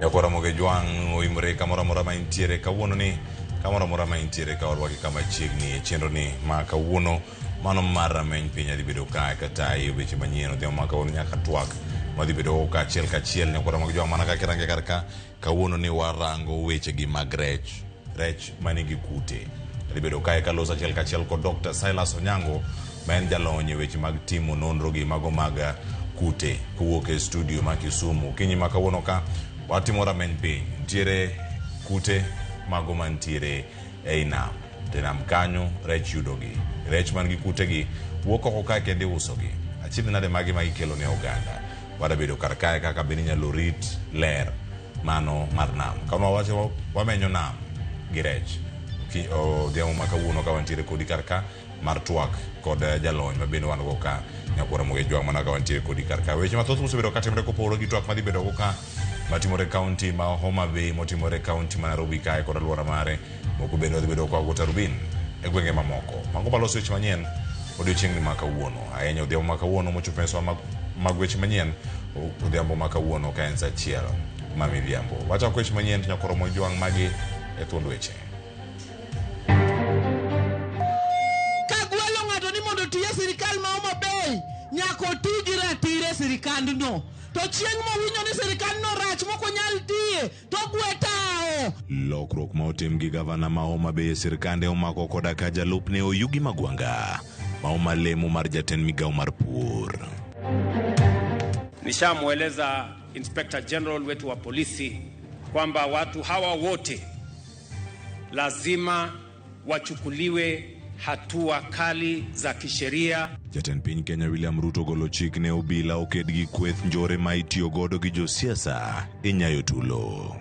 Nyakwar Ramogi Jwang' oimore kamoro amora ma intiere kawuono ni kamoro amora ma intiere ka warwaki kama chiegni e chenro ni ma kawuono mano mar rameny piny adhi bedo ka kata e weche manyien odhiambo ma kawuono nyaka twak madhi bedo ka achiel kachiel. Nyakwar Ramogi Jwang' mana kaka irange kar ka kawuono ni warango weche gi mag rech, rech manigi kute. Adhi bedo kae kaloso achiel kachiel kod Dr. Silas Onyango ma en jalony e weche mag timo nonro gi mago mag kute kowuok e studio ma Kisumu. Okinyi ma kawuono ka watimo rameny piny. Nitiere kute mago mantiere ei nam. To e nam kanyo rech yudogi. Rech man gi kute gi wuok oko kae kendo iusogi. Achiedh nade magi ma gikelo ne oganda. Wadabedo kar kae kaka bende inyalo rit ler mano mar nam. Ka wawacho wamenyo nam gi rech. Odhiambo ma kawuono ka wantiere kodi kar ka mar twak kod jalony ma bende wan go ka Nyakwar Ramogi Jwang' mana ka wantiere kodi kar ka. Weche mathoth mosebedo katimore kopogore gi twak madhi bedo go ka matimore e kaunti ma Homa Bay, motimore e kaunti ma Nairobi kae kod alwora mare. Moko bende wadhi bedo kwa go tarubin e gwenge mamoko. Mago maloso weche manyien odiochieng'ni ma kawuono. Ahinya odhiambo ma kawuono mochopo e sa mag weche manyien odhiambo ma kawuono ka en sa achiel ma midhiambo. Wachako weche manyien to Nyakwar Ramogi Jwang' magi e thuond weche. Kagwelo ng'ato ni mondo oti e sirikal ma Homa Bay, nyaka oti gi ratiro e sirikandno. To chieng' mowinjo ni sirikandno rach mok onyal tiye, to ogwe tawo. Lokruok ma otim gi gavana ma Homa Bay e sirkande omako koda ka jalupne Oyugi Magwanga ma oma lemo mar jatend migawo mar pur. Nishamweleza Inspector General wetu wa polisi kwamba watu hawa wote lazima wachukuliwe hatua kali za kisheria. Jatend piny Kenya William Ruto ogolo chik ne obila oked gi kweth njore ma itiyo godo gi josiasa e nyayo tulo.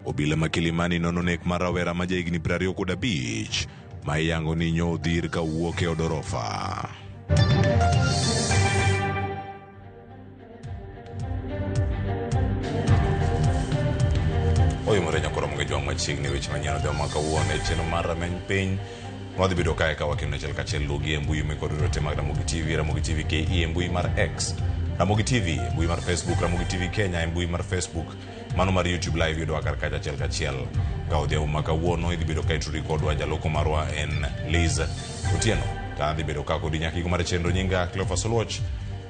Obila ma Kilimani nono nek mar rawera ma jahigni 25 ma iyango ni nyo odhir ka wuok e od orofa. Oyomore nyakoro mga jwang' machiegni weche manyien odhiambo ma kawuono e chenro mar rameny piny. Wadhi bedo kae ka wakendo achiel kachiel lugi e mbui mekod ote mag Ramogi TV, Ramogi TV KE e mbui mar X, Ramogi TV e mbui mar Facebook, Ramogi TV Kenya e mbui mar Facebook, mano mar YouTube Live yudowa kar kacha achiel kachiel. Ka odhiambo ma kawuono idhi bedo ka itudi kodwa, jaloko marwa en Liz Otieno. To adhi bedo ka kodi nyaka giko mar chenro. Nyinga Cleophas Oluoch,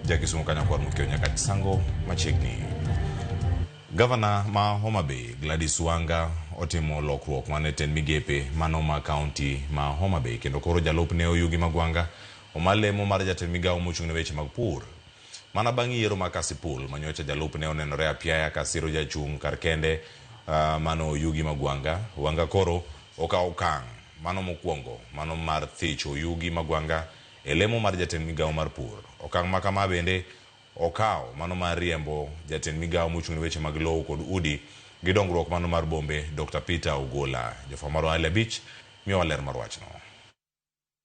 ja Kisumu kanyo kwar mokiewo nyaka Sango machiegni. Gavana ma Homa Bay Gladys Wanga otimo lokruok mane tend migepe mano ma kaunti ma Homa Bay kendo koro jalupne Oyugi Magwanga oma lemo mar jatend migawo mochung' ne weche mag pur. Mana bang' yiero ma Kasipul manyocha jalupne onenore apiaya ka siro jachung' kar kende mano Oyugi Magwanga, Wanga koro okawo okang' mano mokwongo mano mar thicho Oyugi Magwanga e lemo mar jatend migawo mar pur. Okang' ma kama bende okawo mano mar riembo jatend migawo mochung' ne weche mag lowo kod udi gi dongruok mano mar bombe Dr. Peter Ogola. Jofwamb marwa Ali Abich miyowa ler mar wachno.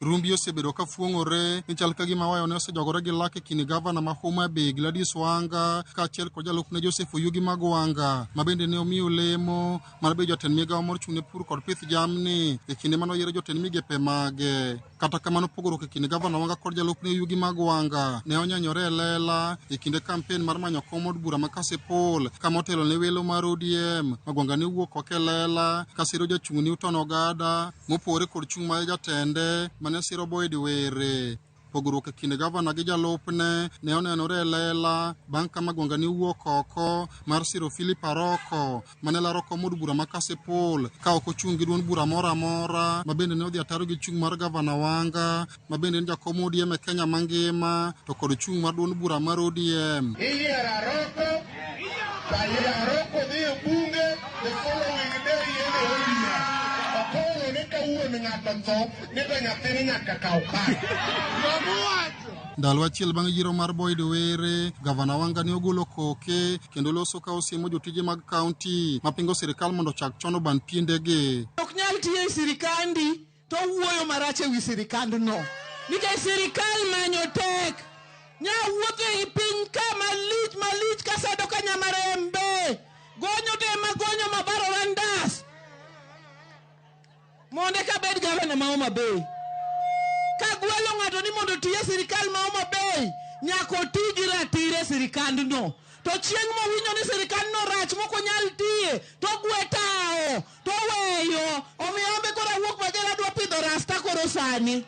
Rumbi osebedo ka fuong'ore ni chal ka gima wayo ne osejogore gi lak e kind gavana ma Homa Bay Gladys Wanga kaachiel kod jalupne Joseph Oyugi Magwanga ma bende ne omiyo lemo mar bedo jatend migawo mar ochung' ne pur kod pith jamni e kinde mane oyiero jotend migepe mage. Kata kamano pogruok e kind gavana Wanga kod jalupne Oyugi Magwanga ne onyanyore e lela e kinde kampen mar manyo kom od bura ma Kasipul kama otelo ne welo mar ODM. Magwanga ne owuok oko e lela ka siro jachung' Newton Ogada mopogore kod chung' mar jatende mane siro Boyd Were. Pogruok e kind gavana gi jalupne ne onenore e lela bang' ka Magwanga ne owuok oko mar siro Philip Aroko mane laro kom od bura ma Kasipul ka ok ochung' gi duond bura moro amora ma bende ne odhi ataro gi chung' mar gavana Wanga ma bende en jakom ODM e Kenya mangima to kod chung' mar duond bura mar ODM. Iyiero Aroko, to Aroko dhi e bunge, the following day en e ODM. Ok ong'e ni ka wuon ng'ato tho, ni to nyathine nyaka kaw kare. Ndalo achiel bang' yiero mar Boyd Were, gavana Wanga ne ogolo koke kendo loso ka osiemo jotije mag kaunti mapingo sirikal mondo ochak chono ban piendegi. Ok nyal tiyo e sirikandi to wuoyo marach e wi sirikandno nikech sirikal manyo tek. Nya wuotho e piny ka malich malich kasedo ka nyamarembe gonyo te magonyo mabarora ndas mondo eka abed gavana ma Homa Bay. Kagwelo ng'ato ni mondo oti e sirikal ma Homa Bay, nyaka oti gi ratiro e sirikandno. To chieng' mowinjo ni sirikandno marach mokonyal tiye to gwe tawo to weyo. Omiyo ambe koro awuok mager adwa pidho rasta koro sani.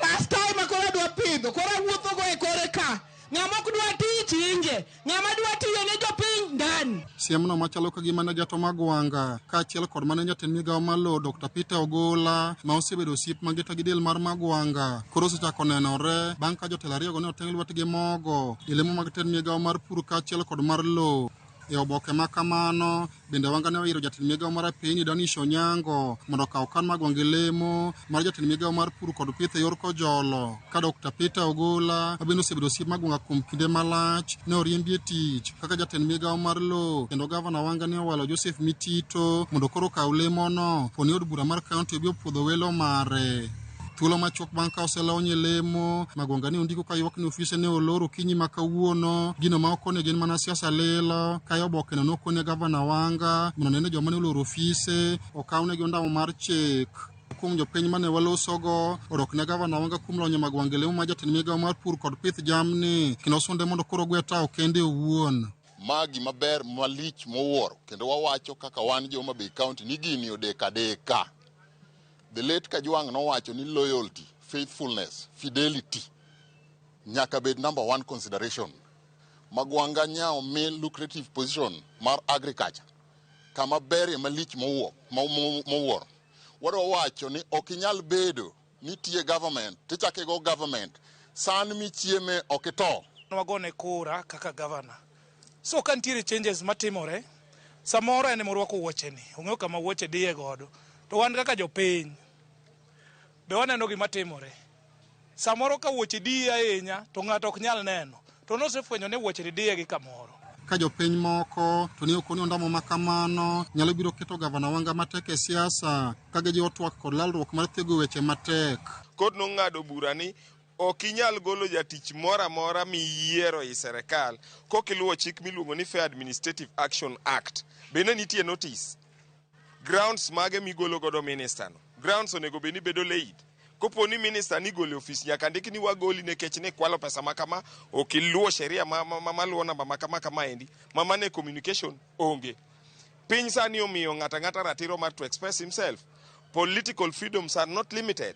Rasta ema koro adwa pidho, koro awuothogo e kore ka. Ng'ama ok dwa tich inje, ng'ama dwa tiyo ne jopiny ndani. Siemno machalo ka gima ne jato Magwanga kaachiel kod mane jatend migawo mar lowo Dr. Peter Ogola ma osebedo osiep mangita gi del mar Magwanga koro osechako nenore bang' ka jotelo ariyogo ne oteng' lwetgi mogo e lemo mag tend migawo mar pur kaachiel kod mar lowo. E oboke ma kamano bende Wanga ne oyiro jatend migawo mar apiny Danish Onyango mondo okaw kan Magwanga e lemo mar jatend migawo mar pur kod pith e yor kojolo ka Dr. Peter Ogola ma bende osebedo osiep Magwanga kuom kinde malach ne oriembi e tich kaka jatend migawo mar lowo kendo gavana Wanga ne owalo Joseph Mitito mondo koro okaw lemono poni od bura mar kaunti obi opuodho welo mare. Thuolo machuok bang' ka oselony e lemo, Magwanga ne ondiko ka ywak ni ofise ne olor okinyi ma kawuono, gino ma okone gin mana siasa lilo, kae obokeno nokone gavana Wanga mondo one ni joma ne oloro ofise okawnegi ondamo mar chik. Kuom jopiny mane walosogo, odok ne gavana Wanga kuom lonyo Magwanga e lemo mar jatend migawo mar pur kod pith jamni, kendo osunde mondo koro ogwe tawo kende owuon. Ma gima ber malich mowuoro kendo wawacho kaka wan jo Homa Bay County ni gini odek adeka. The late Kajwang' nowacho ni loyalty, faithfulness, fidelity nyaka bed number one consideration. Magwanga nya omi lucrative position mar agriculture kama berie malich mowuoro. Wadwa wacho ni ok inyal bedo ni tiye government tichako igo government san michieme ok ito. Wagone kura kaka governor. So ka nitiere changes matimore, samoro en emorwako wuocheni, ong'eyo kama wuoche diye godo. To wan kaka jopiny, be waneno gima timore. Samoro ka wuoche diye ahinya, to ng'ato ok nyal neno. To nosefwenyo ni wuoche ni diye gi kamoro. Ka jopiny moko to ne okoni ondamo ma kamano nyalo biro keto gavana Wanga matek e siasa ka gijiwo twak kod lalruok mar thego weche matek. Kot nong'ado bura ni ok inyal golo jatich moro amora miyiero ei serikal kok iluwo chik miluongo ni Fair Administrative Action Act. Bende nitie notice. Grounds mage migolo godo minister no. Grounds onego bed ni bedo laid. Kopo ni minister ni golo e ofis nyaka ndik ni wagoli nikech ni kwalo pesa ma kama, ok iluwo sheria maluwo namba ma kama kama endi. Ma mane communication onge. Piny sani omiyo ng'ato ang'ata ratiro mar to express himself. Political freedoms are not limited.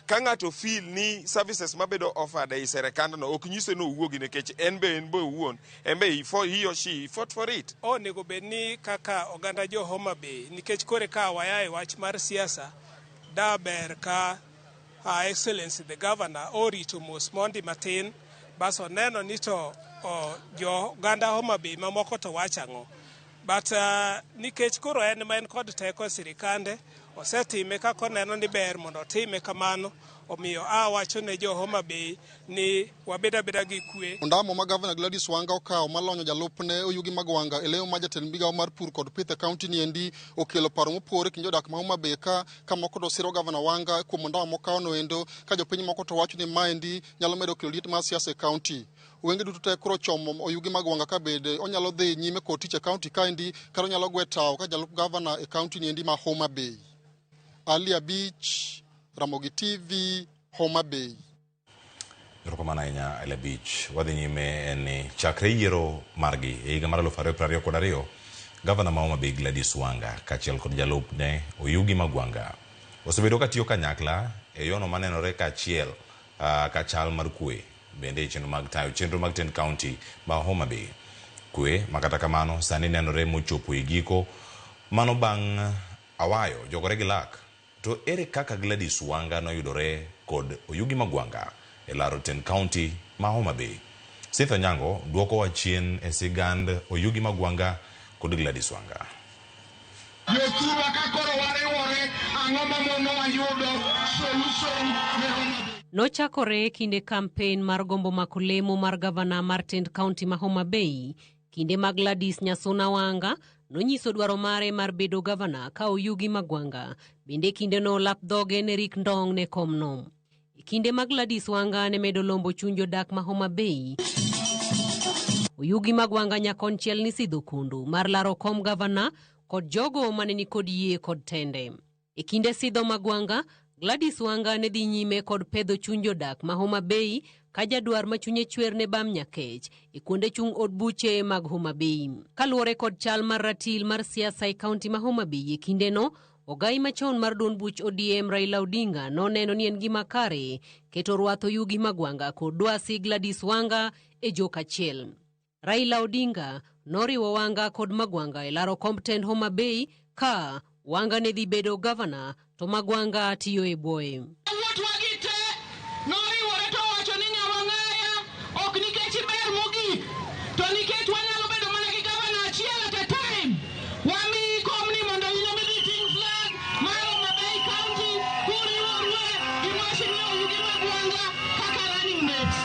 Ka ng'ato feel ni services mabedo offered ei serikandno ok nyise ni owuogi nikech en be owuon, en be he or she fought for it. Onego bed ni kaka oganda jo Homa Bay, nikech kore ka waya e wach mar siasa, da ber ka Her Excellency the Governor orito mos mondi matin, bas oneno ni to jo oganda Homa Bay mamoko to wacho ang'o. But nikech koro en ma en kod teko e sirikande, osetime kaka oneno ni ber mondo otime kamano, omiyo awacho ne jo Homa Bay ni wabed abeda gi kwe. Ondamo ma gavana Gladys Wanga okawo malonyo jalupne Oyugi Magwanga e lemo mar jatend migawo mar pur kod pith e kaunti ni endi okelo paro mopogore kind jodak ma Homa Bay ka moko to siro gavana Wanga kuom ondamo mokawo no endo ka jopiny moko to wacho ni maendi nyalo medo kelo liet mar siasa e kaunti. Wenge duto te koro chomo Oyugi Magwanga ka bende onyalo dhi nyime kod tich e kaunti kaendi kata onyalo gwe tawo ka jalup gavana e kaunti ni endi ma Homa Bay. Ali Abich, Ramogi TV, Homa Bay. Erokamano ahinya Ali Abich. Wadhi nyime en ni chakre yiero margi e higa mar 2022, gavana ma Homa Bay Gladys Wanga kaachiel kod jalupne Oyugi Magwanga osebedo katiyo kanyakla e yono manenore kaachiel ka chal mar kwe bende e chenro mag tayo chenro mag tend kaunti ma Homa Bay. Kwe ma kata kamano sani nenore mochopo e giko mano bang' awayo jogore gi lak. To ere kaka Gladys Wanga noyudore kod Oyugi Magwanga e laro tend kaunti ma Homa Bay? Cynthia Onyango duokowa chien e sigand Oyugi Magwanga kod Gladys Wanga. Jothurwa ka koro wariwore, ang'o mamono wayudo solution ne Homa Bay? Nochakore kinde kampen mar gombo mako lemo mar gavana mar tend kaunti ma Homa Bay. Kinde ma Gladys Nyasuna Wanga nonyiso dwaro mare mar bedo gavana ka Oyugi Magwanga. Bende kindeno lap dhoge ne rik ndong' ne komno. E kinde ma Gladys Wanga ne medo lombo chuny jodak ma Homa Bay, Oyugi Magwanga nyakonchiel ni sidho kondo mar laro kom gavana kod jogo mane nikod yie kod tende. E kinde sidho Magwanga, Gladys Wanga ne dhi nyime kod pedho chuny jodak ma Homa Bay ka jadwar ma chunye chwer ne Bam Nyakech e kuonde chung' od buche mag Homa Bay. Kaluwore kod chal mar ratil mar siasa e kaunti ma Homa Bay e kindeno, ogai machon mar duond buch ODM Raila Odinga noneno ni en gima kare keto rwath Oyugi Magwanga kod dwasi Gladys Wanga e jok achiel. Raila Odinga noriwo Wanga kod Magwanga e laro komb tend Homa Bay ka Wanga ne dhi bedo gavana to Magwanga tiyo e bwoye. Wuotwa gi te noriwore to owacho ni Nyawang'aya ok nikech iber mogik to nikech wanyalo bedo mana gi gavana achiel at a time. Wamiyi komni mondo in ema idhi ting' flag mar Homa Bay County kuriworue gi Mheshimiwa Oyugi Magwanga kaka running mate.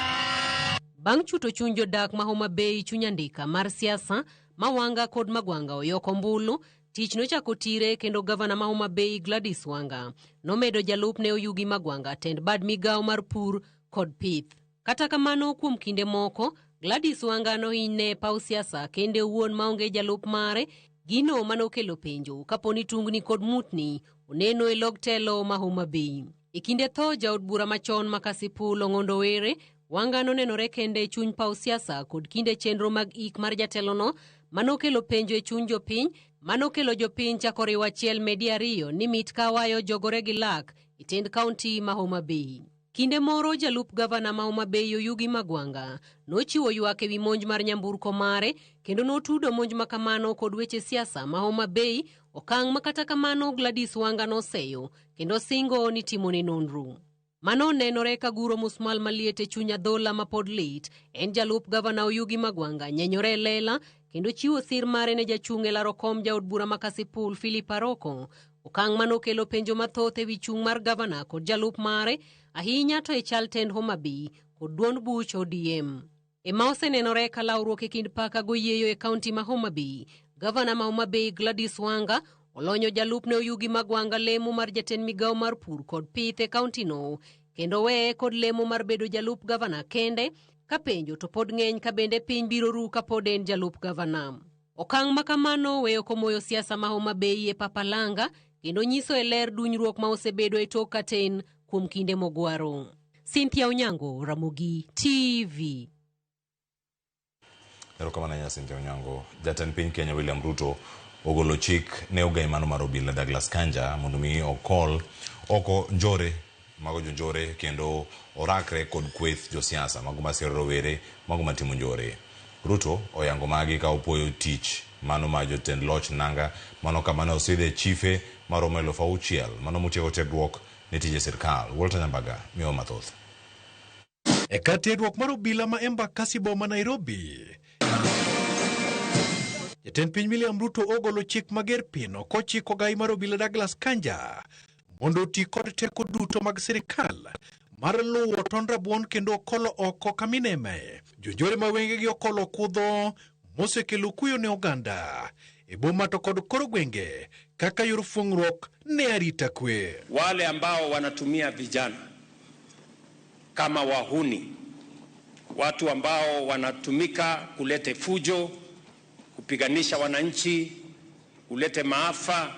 Bang' chuto chuny jodak ma Homa Bay chuny andika mar siasa ma Wanga kod Magwanga oyoko ombulu, tich nochako tire kendo gavana ma Homa Bay Gladys Wanga nomedo jalupne Oyugi Magwanga tend bad migawo mar pur kod pith. Kata kamano kuom kinde moko, Gladys Wanga nohinyne e paw siasa kende owuon maonge jalup mare, gino manokelo penjo kapo ni tungni kod mutni oneno e log telo ma Homa Bay. E kinde tho jaod bura machon ma Kasipul Ong'ondo Were, Wanga nonenore kende e chuny paw siasa kod kinde chenro mag ik mar jatelono manokelo penjo e chuny jopiny, manokelo jopiny chako riwo achiel medi ariyo ni mit kawayo jogore gi lak e tend kaunti ma Homa Bay. Kinde moro jalup gavana ma Homa Bay Oyugi Magwanga nochiwo ywak ewi monj mar nyamburko mare kendo notudo monj ma kamano kod weche siasa ma Homa Bay, okang' ma kata kamano Gladys Wanga noseyo kendo singo ni timone nonro. Mano nenore ka guro musmal maliet e chuny adhola ma pod lit en jalup gavana Oyugi Magwanga nyenyore e lela kendo chiwo sir mare ne jachung' e laro kom jaod bura ma Kasipul Philip Aroko, okang' manokelo penjo mathoth ewi chung' mar gavana kod jalup mare ahinya to e chal tend Homa Bay kod duond buch ODM. Ema osenenore ka lawruok e kind paka goyieyo e kaunti ma Homa Bay, gavana ma Homa Bay Gladys Wanga olonyo jalupne Oyugi Magwanga lemo mar jatend migawo mar pur kod pith e kauntino kendo weye kod lemo mar bedo jalup gavana kende ka penjo to pod ng'eny ka bende piny biro ru kapod en jalup gavana. Okang' ma kamano weyo komoyo siasa ma Homa Bay e papalanga kendo nyiso e ler dunyruok ma osebedo e tok katen kuom kinde mogwaro. Cynthia Onyango, Ramogi TV. Erokamano ahinya Cynthia Onyango. Jatend piny Kenya William Ruto ogolo chik ne ogai mano mar obila Douglas Kanja mondo mi okol oko njore mago jonjore kendo orakre kod kweth josiasa mago masiro rowere mago matimo njore. Ruto oyango magi ka opuoyo tich mano ma jotend loch nanga mano kama ne osidhe chife maromo 6,000 mano motieko tiegruok ne tije sirkal. Walter Nyambaga miyo mathoth. E kar tiegruok mar obila ma Embakasi boma Nairobi, jatend piny William Ruto ogolo chik mager pino kochiko gai mar obila Douglas Kanja mondo oti kod teko duto mag sirikal mar luwo tond rabuon kendo okolo oko kamineme jonjore ma wengegi okolo kudho mosekelo kuyo ne oganda e boma to kod kor gwenge kaka yor fuong'ruok ne arita kwe. Wale ambao wanatumia vijana kama wahuni, watu ambao wanatumika kulete fujo, kupiganisha wananchi, kulete maafa,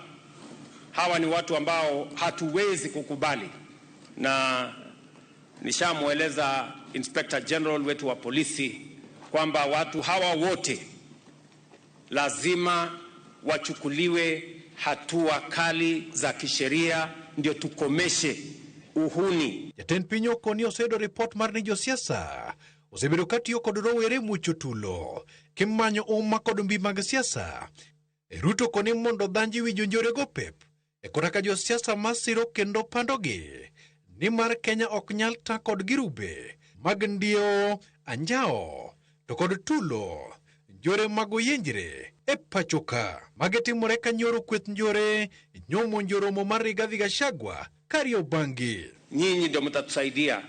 hawa ni watu ambao hatuwezi kukubali, na nishamweleza Inspector General wetu wa polisi kwamba watu hawa wote lazima wachukuliwe hatua kali za kisheria ndio tukomeshe uhuni. Jatend piny okoni oseyudo ripot mar ni josiasa osebedo katiyo kod rowere mucho tulo kimanyo umma kod mbi mag siasa. Ruto koni mondo dhanji wi jonjorego pep e kota ka josiasa masiro kendo pandogi nimar Kenya ok nyal ta kod girube mag ndio, anjao to kod tulo njore mag oyenjre e pacho ka. Mage timore ka nyoro kweth njore nyomonjo romo mar Rigathi Gachagua Kariobangi. Nyinyi ndio mtatusaidia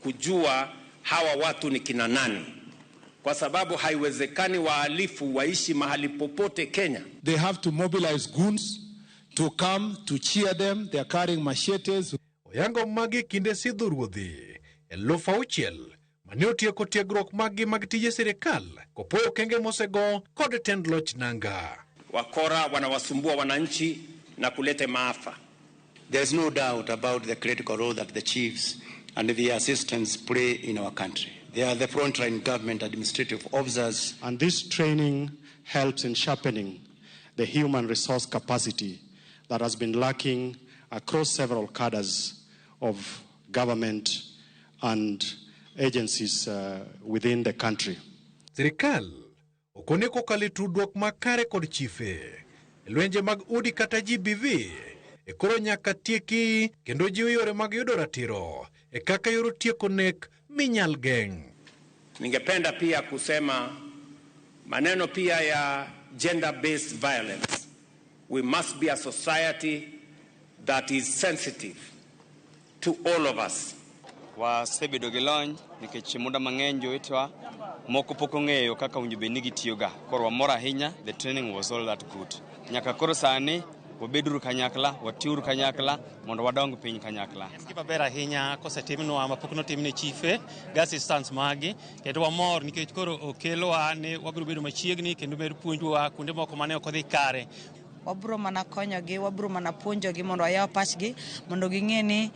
kujua hawa watu ni kina nani, kwa sababu haiwezekani wahalifu waishi mahali popote Kenya. They have to mobilize goons to come to cheer them. They are carrying machetes. Oyango magi kinde sidho ruodhi 6,000 mane otieko tiegruok maggi mag tije sirikal kopoyo okenge mosego kod tend loch nanga. Wakora wanawasumbua wananchi na kulete maafa. There's no doubt about the critical role that the chiefs and the assistants play in our country. They are the frontline government administrative officers. And this training helps in sharpening the human resource capacity that has been lacking across several cadres of government and agencies within the country. Sirikal okone kokalo e tudruok makare kod chife lwenje mag udi kata GBV e koro nyaka tieki kendo jiwo yore mag yudo ratiro e kaka yor tieko nek minyal geng'. Ningependa pia kusema maneno pia ya gender-based violence. We must be a society that is sensitive to all of us. Wasebedo gi lony nikech muda mang'eny jowetewa moko pok ong'eyo kaka owinjo bed ni gitiyoga. Koro wamor ahinya, the training was all that good. Nyaka koro sani wabeduru kanyakla, watiuru kanyakla mondo wadong piny kanyakla. En gima ber ahinya kosetimnwa mapok notimne chife gi assistants magi kendo wamor nikech koro okelowa ni wabiro bedo machiegni kendo med puonjwa kuonde moko mane ok odhi kare. Wabiro mana konyogi, wabiro mana puonjogi mondo wayaw pachgi mondo ging'e ni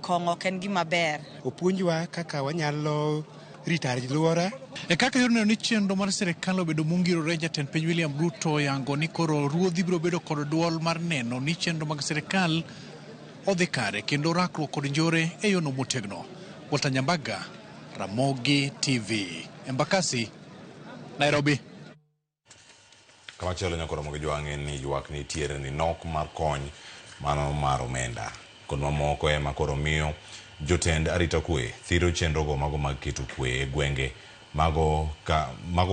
kong'o ok en gima ber. Opuonjwa kaka wanyalo rito alwora. E kaka yor neno ni chenro mar sirikal obedo mongirore, jatend piny William Ruto oyango ni koro ruodhi biro bedo kod duol mar neno ni chenro mag sirikal odhi kare kendo rakruok kod njore e yono motegno. Walter Nyambaga, Ramogi TV, Embakasi, Nairobi. Kamachielo nyaka Ramogi Jwang'e ni ywak nitiere ni nok mar kony mano mar omenda kod mamoko ema koro miyo jotend arita kwe thiro chenrogo mago mag keto kwe e gwenge mago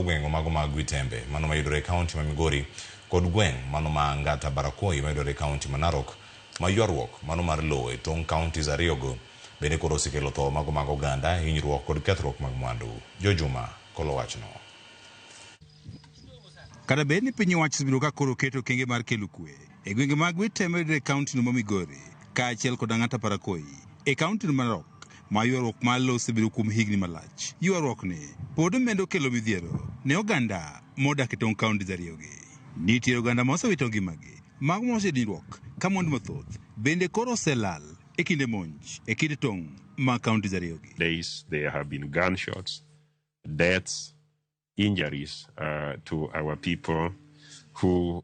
gweng'o mago mag Gwitembe mano mayudore e kaunti ma Migori kod gweng' mano ma Angata Barakoi mayudore e kaunti ma Narok ma ywaruok mano mar lowo e tong' counties ariyogo bende koro osekelo tho mago mag oganda, hinyruok kod kethruok mag mwandu. Jojuma kolo wachno. Kata bed ni piny owacho osebedo ka koro keto okenge mar kelo kwe e gwenge mag Gwitembe mayudore e kaunti no ma Migori kaachiel kod Ang'ata Barakoi e kaunti no ma Narok ma ywaruok mar lowo osebedo kuom higni malach. Ywaruok ni pod medo kelo midhiero ne oganda modak e tong' counties ariyogi. Nitie oganda ma osewito ngimagi, mago ma oseyudo hinyruok ka mwandu mathoth bende koro oselal e kinde monj e kind tong' mag counties ariyogi. Days there have been gunshots, deaths, injuries to our people who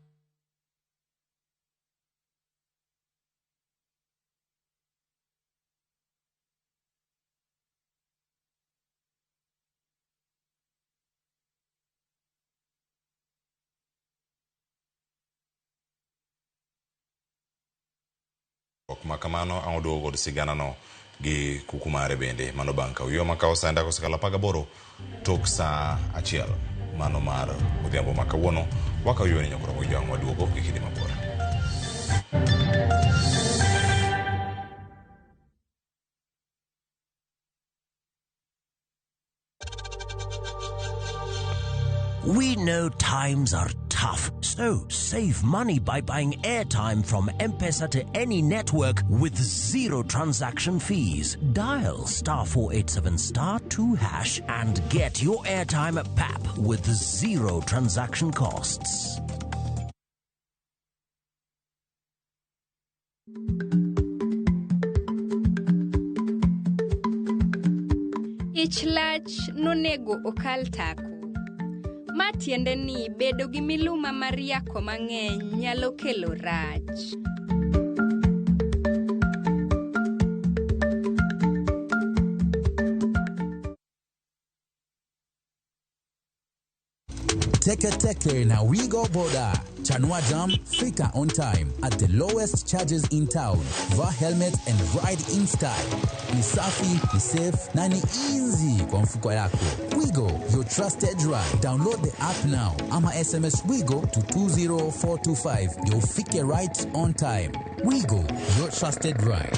makamano ang' oduogo kod siganano gi kuku mare bende mano bang' ka wiwa makawo sanda kosekalo 18 tok saa 1 mano mar odhiambo ma kawuono wakawo yweni nyaka Ramogi Jwang' waduogo gi kinde mabor. We know times are tough, so save money by buying airtime from M-Pesa to any network with zero transaction fees. Dial *487*2# and get your airtime at PAP with zero transaction costs. Ich lach nonego okal tako. Ma tiende ni bedo gi miluma mar yako mang'eny nyalo kelo rach. Teke Teke na Wigo Boda. Chanua Jam, fika on time at the lowest charges in town. Vaa helmet and ride in style. Ni safi, ni safe na ni easy kwa mfuko yako. Wigo, your trusted ride. Download the app now. Ama SMS Wigo to 20425. You'll fike right on time. Wigo, your trusted ride.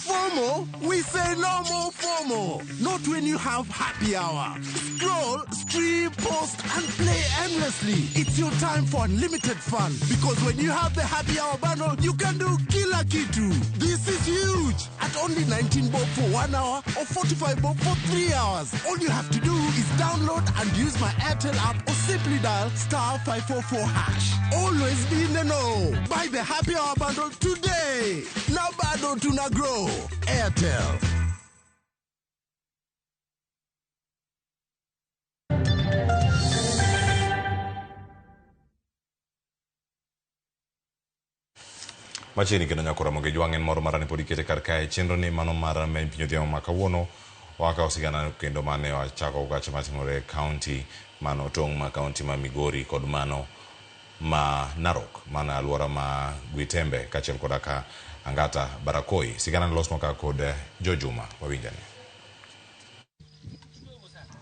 4 FOMO? We say no more FOMO. Not when you have happy hour. Scroll, stream, post, and play endlessly. It's your time for unlimited fun. Because when you have the happy hour bundle, you can do kila kitu. This is huge. At only 19 bob for 1 hour or 45 bob for 3 hours. All you have to do is download and use my Airtel app or simply dial star 544 hash. Always be in the know. Buy the happy hour bundle today. Now bado tuna grow. Airtel. Machiegni kendo nyako Ramogi Jwang' en moro marani pod ikete kar kae chenro ni mano mar Meny Piny Odhiambo ma kawuono wakawo sigana kendo mane wachako gacho matimore e kaunti mano tong' ma kaunti ma Migori kod mano ma Narok mana alwora ma Gwitembe kaachiel koda ka Angata Barakoi. Sigana nolosnwa ka kod Jo Juma wawinjane.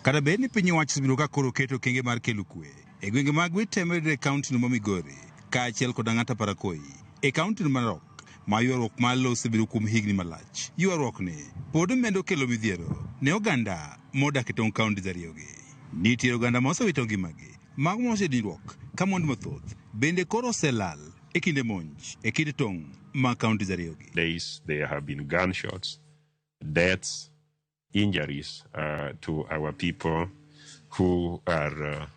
Kata bed ni piny owacho osebedo ka koro keto okenge mar kelo kwe e gwenge mag Gwitembe e kaunti no ma Migori kaachiel kod Ang'ata Parakoi e kaunti no ma Narok ma ywaruok mar lowo osebedo kuom higni malach. Ywaruok ni pod medo kelo midhiero ne oganda modak e tong' kaunti ariyogi. Nitie oganda ma osewito ngimagi, mago ma oseyudo hinyruok ka mwandu mathoth bende koro oselal e kinde monj e kind tong' mag kaunti ariyogi. Days there have been gunshots, deaths, injuries to our people who are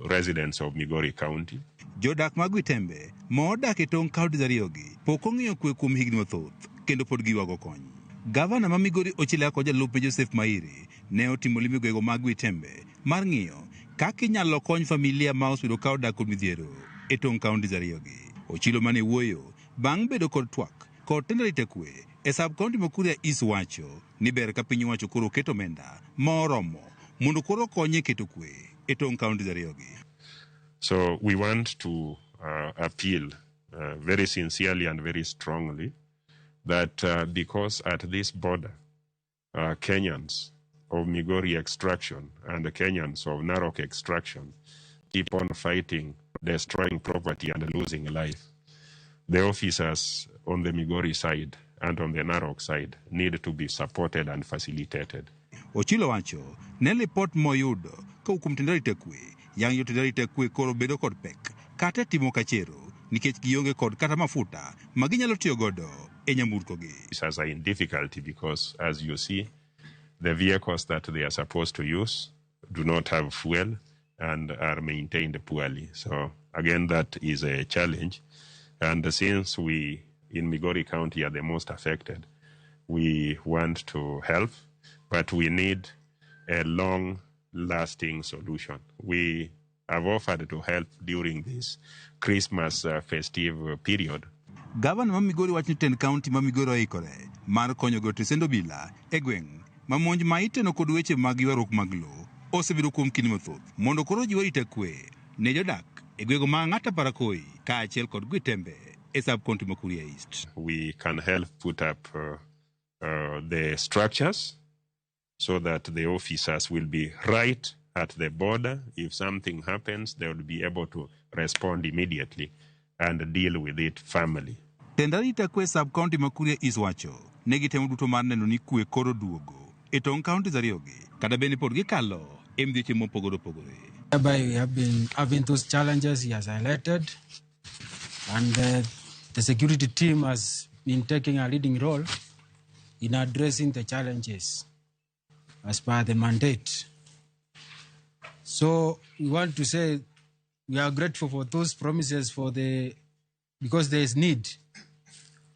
residents of Migori County. Jodak mag Gwitembe ma odak e tong' kaunti ariyogi pok ong'iyo kwe kuom higni mathoth kendo pod giywago kony. Gavana ma Migori Ochila kod jalupne Joseph Mairi ne otimo limbe gwego mag Gwitembe mar ng'iyo kaka inyalo kony familia ma osebedo ka odak kod midhiero e tong' kaunti ariyogi. Ochilo mane wuoyo bang' bedo kod twak kod tend arita kwe e sub kaunti ma Kuria East wacho ni ber ka piny owacho koro keto omenda ma oromo mondo koro okony e keto kwe e tong' kaunti ariyogi. So we want to appeal very sincerely and very strongly that because at this border, Kenyans of Migori extraction and the Kenyans of Narok extraction keep on fighting, destroying property and losing life. The officers on the Migori side and on the Narok side need to be supported and facilitated. Ochilo wacho ne lipot moyudo kowuok kuom tend arita kwe yang' jotend arita kwe koro bedo kod pek kata timo kachero nikech gionge kod kata mafuta ma ginyalo tiyo godo e nyamburkogi. Officers are in difficulty because, as you see, the vehicles that they are supposed to use do not have fuel and are maintained poorly. So again, that is a challenge. And since we in Migori County are the most affected, we want to help, but we need a long-lasting solution. We have offered to help during this Christmas festive period. Gavana ma Migori wacho ni tend kaunti ma Migori oikore mar konyo go tesend obila e gweng' ma monj ma iteno kod weche mag ywaruok mag lowo osebedo kuom kinde mathoth mondo koro jiw arita kwe ne jodak e gwenge ma Ang'ata Parakoi kaachiel kod Gwitembe e sub kaunti ma Kuria East. We can help put up the structures so that the officers will be right at the border. If something happens, they will be able to respond immediately and deal with it firmly. Tend arita kwe sub kaunti ma Kuria East wacho ne gitemo duto mar neno ni kwe koro duogo e tong' kaunti ariyogi kata bende pod gikalo e midhieche mopogore opogore. Whereby we have been having those challenges he has highlighted, and the security team has been taking a leading role in addressing the challenges as per the mandate. So we want to say we are grateful for those promises because there is need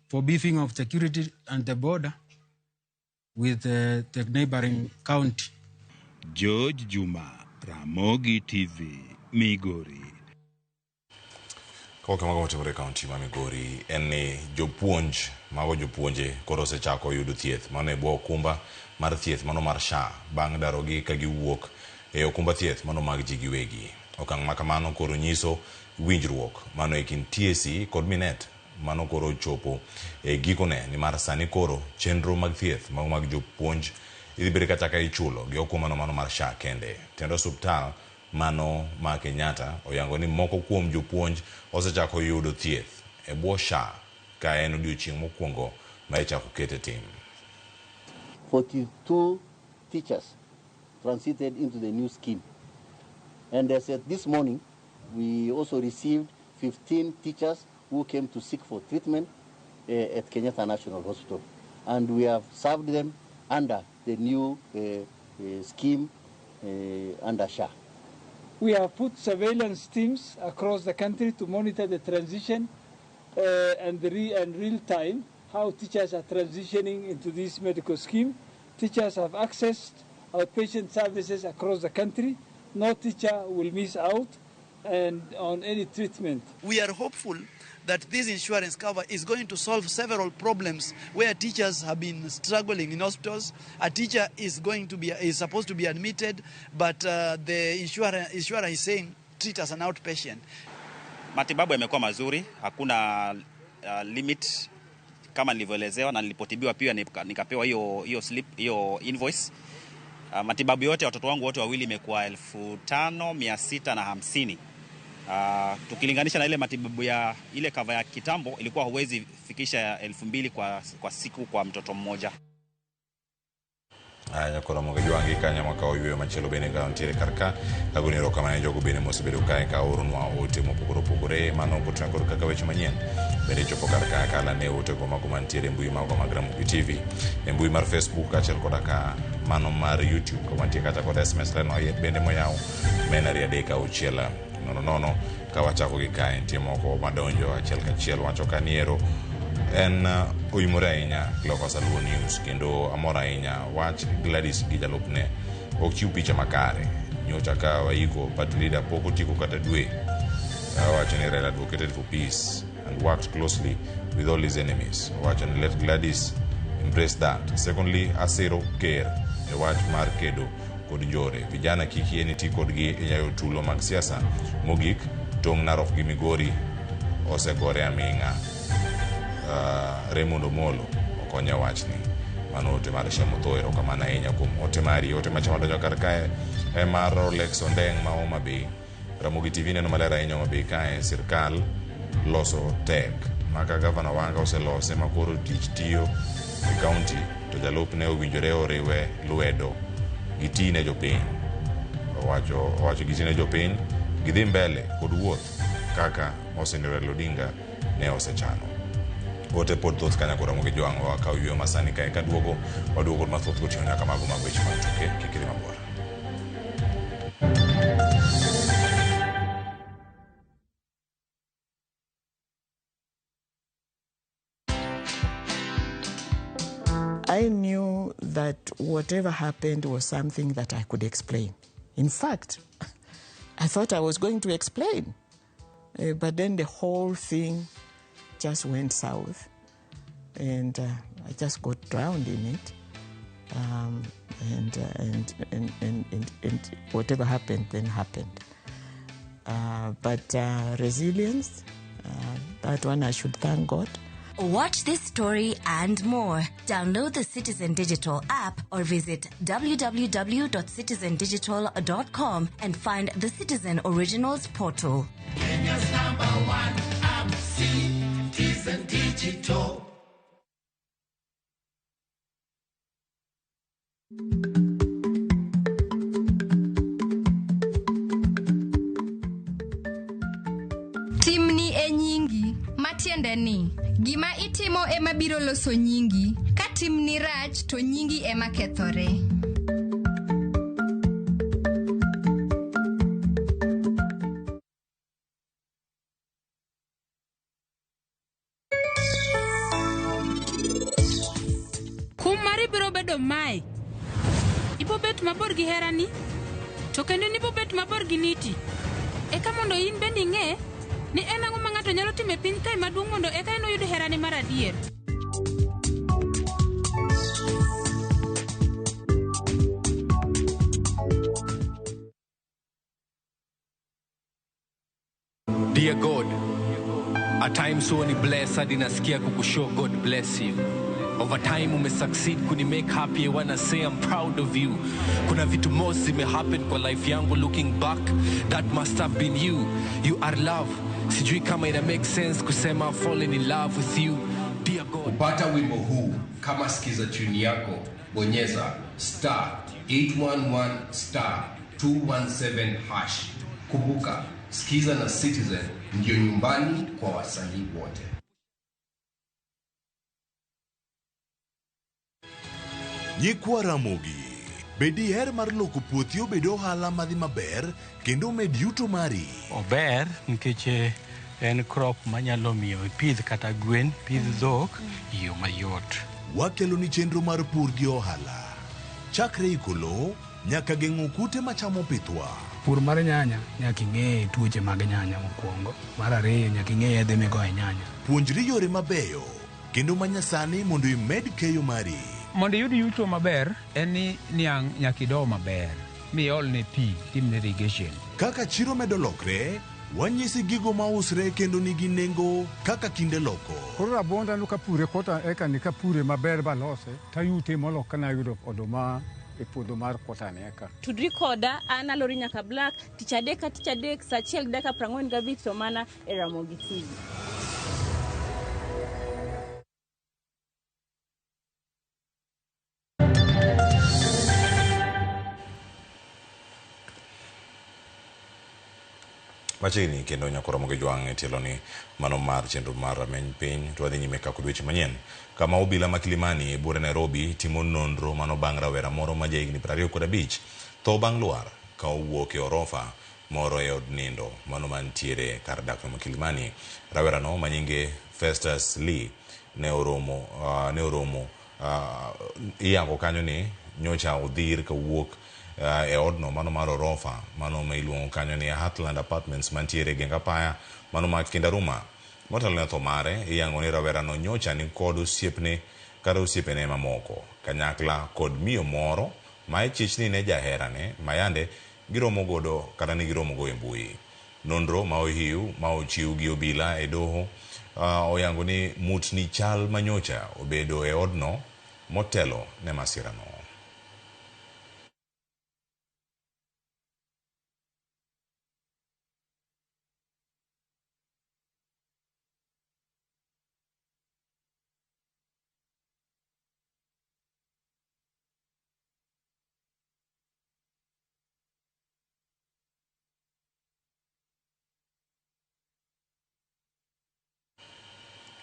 for beefing of security and the border with the neighboring county. George Juma, Ramogi TV, Migori. Kok mago matimore e kaunti ma Migori en ni jopuonj mago jopuonje koro osechako yudo thieth mano e bwo okumba mar thieth mano mar SHA bang' darogi ka giwuok e okumba thieth mano mag ji giwegi. Okang' ma kamano koro nyiso winjruok mano e kind TSC kod Minet mano koro ochopo e gikone nimar sani koro chenro mag thieth mago mag jopuonj idhi bed kata ka ichulo gi okumbano mano mar SHA kende. Tend osuptal mano ma Kenyatta oyango ni moko kuom jopuonj osechako yudo thieth e bwo SHA ka en odiochieng' mokwongo ma ichako kete tim. 42 teachers transited into the new scheme. And as at this morning, we also received 15 teachers who came to seek for treatment at Kenyatta National Hospital. And we have served them under the new scheme under SHA. We have put surveillance teams across the country to monitor the transition and real time, how teachers are transitioning into this medical scheme. Teachers have accessed outpatient services across the country. No teacher will miss out and on any treatment. We are hopeful that this insurance cover is going to solve several problems where teachers have been struggling in hospitals. A teacher is supposed to be admitted, but the insurer is saying treat as an outpatient. Matibabu yamekuwa mazuri, hakuna limit kama nilivyoelezewa, na nilipotibiwa pia nikapewa hiyo slip, hiyo invoice. Matibabu yote watoto wangu wote wawili imekuwa 5,650. Tukilinganisha na ile matibabu ya ile cover ya kitambo ilikuwa huwezi fikisha 2,000 kwa siku kwa mtoto mmoja. Aya koro moga jwangi kanya mwaka oyueyo machielo bende ka ntiere kar ka kagoni erokamano ne jogo bende mosebedo kae ka oronwa ote mopogore opogore mano koting'o kod kaka weche manyien bende chopo kar ka kala ne otego mago mantiere e mbui magwa mag Ramogi TV e mbui mar Facebook kaachiel koda ka mano mar YouTube ka wantie kata kod SMS line bende moyaw men 2 3 6 0 0 ka wachako gi kae nitie moko madonjo achiel kachiel wacho ka niero en oimore ahinya Cleophas Aluo News kendo amor ahinya wach Gladys gi jalupne ok chiw picha makare nyocha ka waiko party leader pok otieko kata dwe wacho ni Raila advocated for peace and worked closely with all his enemies. Wacho ni let Gladys embrace that. Secondly, asero ker e wach mar kedo kod njore vijana kik yie ni ti kodgi e nyayo tulo mag siasa. Mogik, tong' Narok gi Migori osegore aming'a. Raymond Omolo okonya wachni. Mano ote mar Shemotho, erokamano ahinya kuom ote mari. Ote machielo madonjo kar kae e mar Rolex Ondeng' ma Homa Bay. Ramogi TV neno maler ahinya Homa Bay kae sirkal loso tek maka gavana Wanga oselose ma koro tich tiyo e kaunti to jalupne owinjore oriwe lwedo giti ne jopiny. Owacho giti ne jopiny gidhi mbele kod wuoth kaka Moseni Raila Odinga ne osechano. Ote pod thoth kanya kod Ramogi Jwang' wakaw yweyo masani kae kaduogo waduogo kod mathoth goting'o nyaka mago mag weche mag tuke. Kik idhi mabor. I knew that whatever happened was something that I could explain. In fact, I thought I was going to explain. But then the whole thing just went south, and I just got drowned in it. And whatever happened, then happened. But resilience, that one I should thank God. Watch this story and more. Download the Citizen Digital app or visit www.citizendigital.com and find the Citizen Originals portal. Kenya's number one app, Citizen Digital. Timni e nyingi, matiende ni gima itimo ema biro loso nyingi. Ka timni rach to nyingi ema kethore. Kum mari biro bedo mae. Ibo bet mabor gi herani, to kendo nibo bet mabor gi niti. Eka mondo in bende ing'e ni en ang'o ma ng'ato nyalo timo e piny kae maduong' mondo eka en oyud herane mar adier. Dear God, at times huwa ni bless hadi nasikia kukushow God bless you. Over time umesucceed kuni make happy, I wanna say I'm proud of you. Kuna vitu most zime happen kwa life yangu, looking back that must have been you. You are love. Sijui kama ina make sense kusema I've fallen in love with you. Dear God. Kupata wimbo huu kama sikiza tune yako, bonyeza star 811 star 217 hash. Kumbuka, Sikiza na Citizen ndiyo nyumbani kwa wasanii wote. Nyikwa Ramogi, be diher mar loko puothi obed ohala madhi maber kendo omed yuto mari? Ober nikech en crop manyalo miyo ipidh kata gwen, pidh dhok e yo mayot. Wakeloni chenro mar pur gi ohala. Chakre iko lowo nyaka geng'o kute machamo pithwa. Pur mar nyanya nyaka ing'e tuoche mag nyanya mokwongo. Mar ariyo nyaka ing'e yedhe migoyo e nyanya. Puonjri yore mabeyo kendo manyasani mondo imed keyo mari. Mondo iyud yuto maber en ni niang' nyaka ido maber miolne pi timne irrigation. Kaka chiro medo lokre, wanyisi gigo mausre kendo nigi nengo kaka kinde loko. Koro rabuonda no kapure kota eka ni kapure maber balose tayute molo kana ayudo oduma e puodho mar kota ni eka. Tudri koda an Alori Nyaka Black tich adek ka tich adek saa achiel gi dakika 45 to mana e Ramogi TV. Machiegni kendo nyako Ramogi Jwang' e tielo ni mano mar chenro mar rameny piny to wadhi nyime ka kod weche manyien kama obila ma Kilimani e buore Nairobi timo nonro mano bang' rawera moro ma jahigni 25 tho bang' lwar ka owuok e orofa moro e od nindo mano mantiere kar dak ma Kilimani. Rawerano ma nyinge Festus Lee ne oromo iyango kanyo ni nyocha odhir kawuok e odno mano mar orofa mano ma iluongo kanyo ni Heartland Apartments mantiere geng apaya mano ma Kindaruma. Motelo ne tho mare iyango ni rawerano nyocha ni kod osiepne kata osiepene mamoko kanyakla kod miyo moro ma ichich ni ne jaherane ma yande giromo godo kata ni giromo go e mbui. Nonro ma ohiu ma ochiw gi obila e doho oyango ni mutni chal manyocha obedo e odno motelo ne masirano.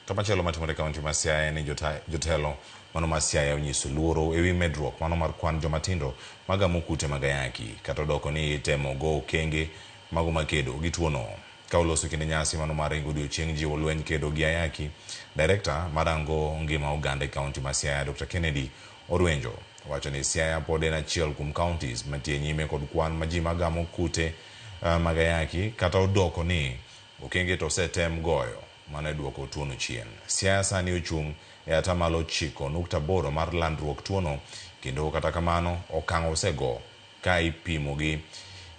Kamachielo matimore e kaunti ma Siaya ni jotelo mano ma Siaya onyiso luoro ewi medruok mano mar kwan jomatindo magamo kute mag ayaki kata odoko ni itemo go okenge mago makedo gi tuono. Ka oloso kinde nyasi mano mar ringo odiochieng' jiwo lweny kedo gi ayaki, direkta marango ngima oganda e kaunti ma Siaya Dr. Kennedy Orwenjo wacho ni Siaya pod en achiel kuom counties mantie nyime kod kwan ma ji magamo kute mag ayaki kata odoko ni okenge to osetem goyo mano e duoko tuono chien. Siaya sani ochung' e atamalo 9.8 mar landruok tuono kendo kata kamano okang' osego ka ipimo gi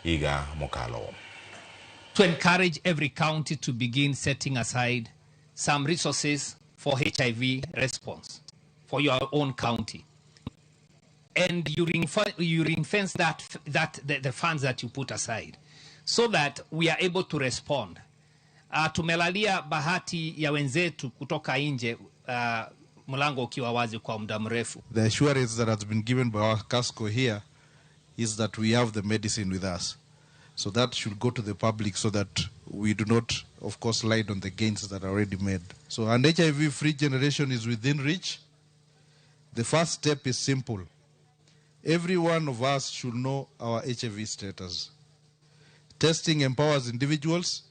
higa mokalo. To encourage every county to begin setting aside some resources for HIV response for your own county. And you ring fence the funds that you put aside so that we are able to respond. Tumelalia bahati ya wenzetu kutoka nje, mlango ukiwa wazi kwa muda mrefu. The assurance that has been given by our CASCO here is that we have the medicine with us. So that should go to the public so that we do not, of course, lie on the gains that are already made. So an HIV-free generation is within reach. The first step is simple. Every one of us should know our HIV status. Testing empowers individuals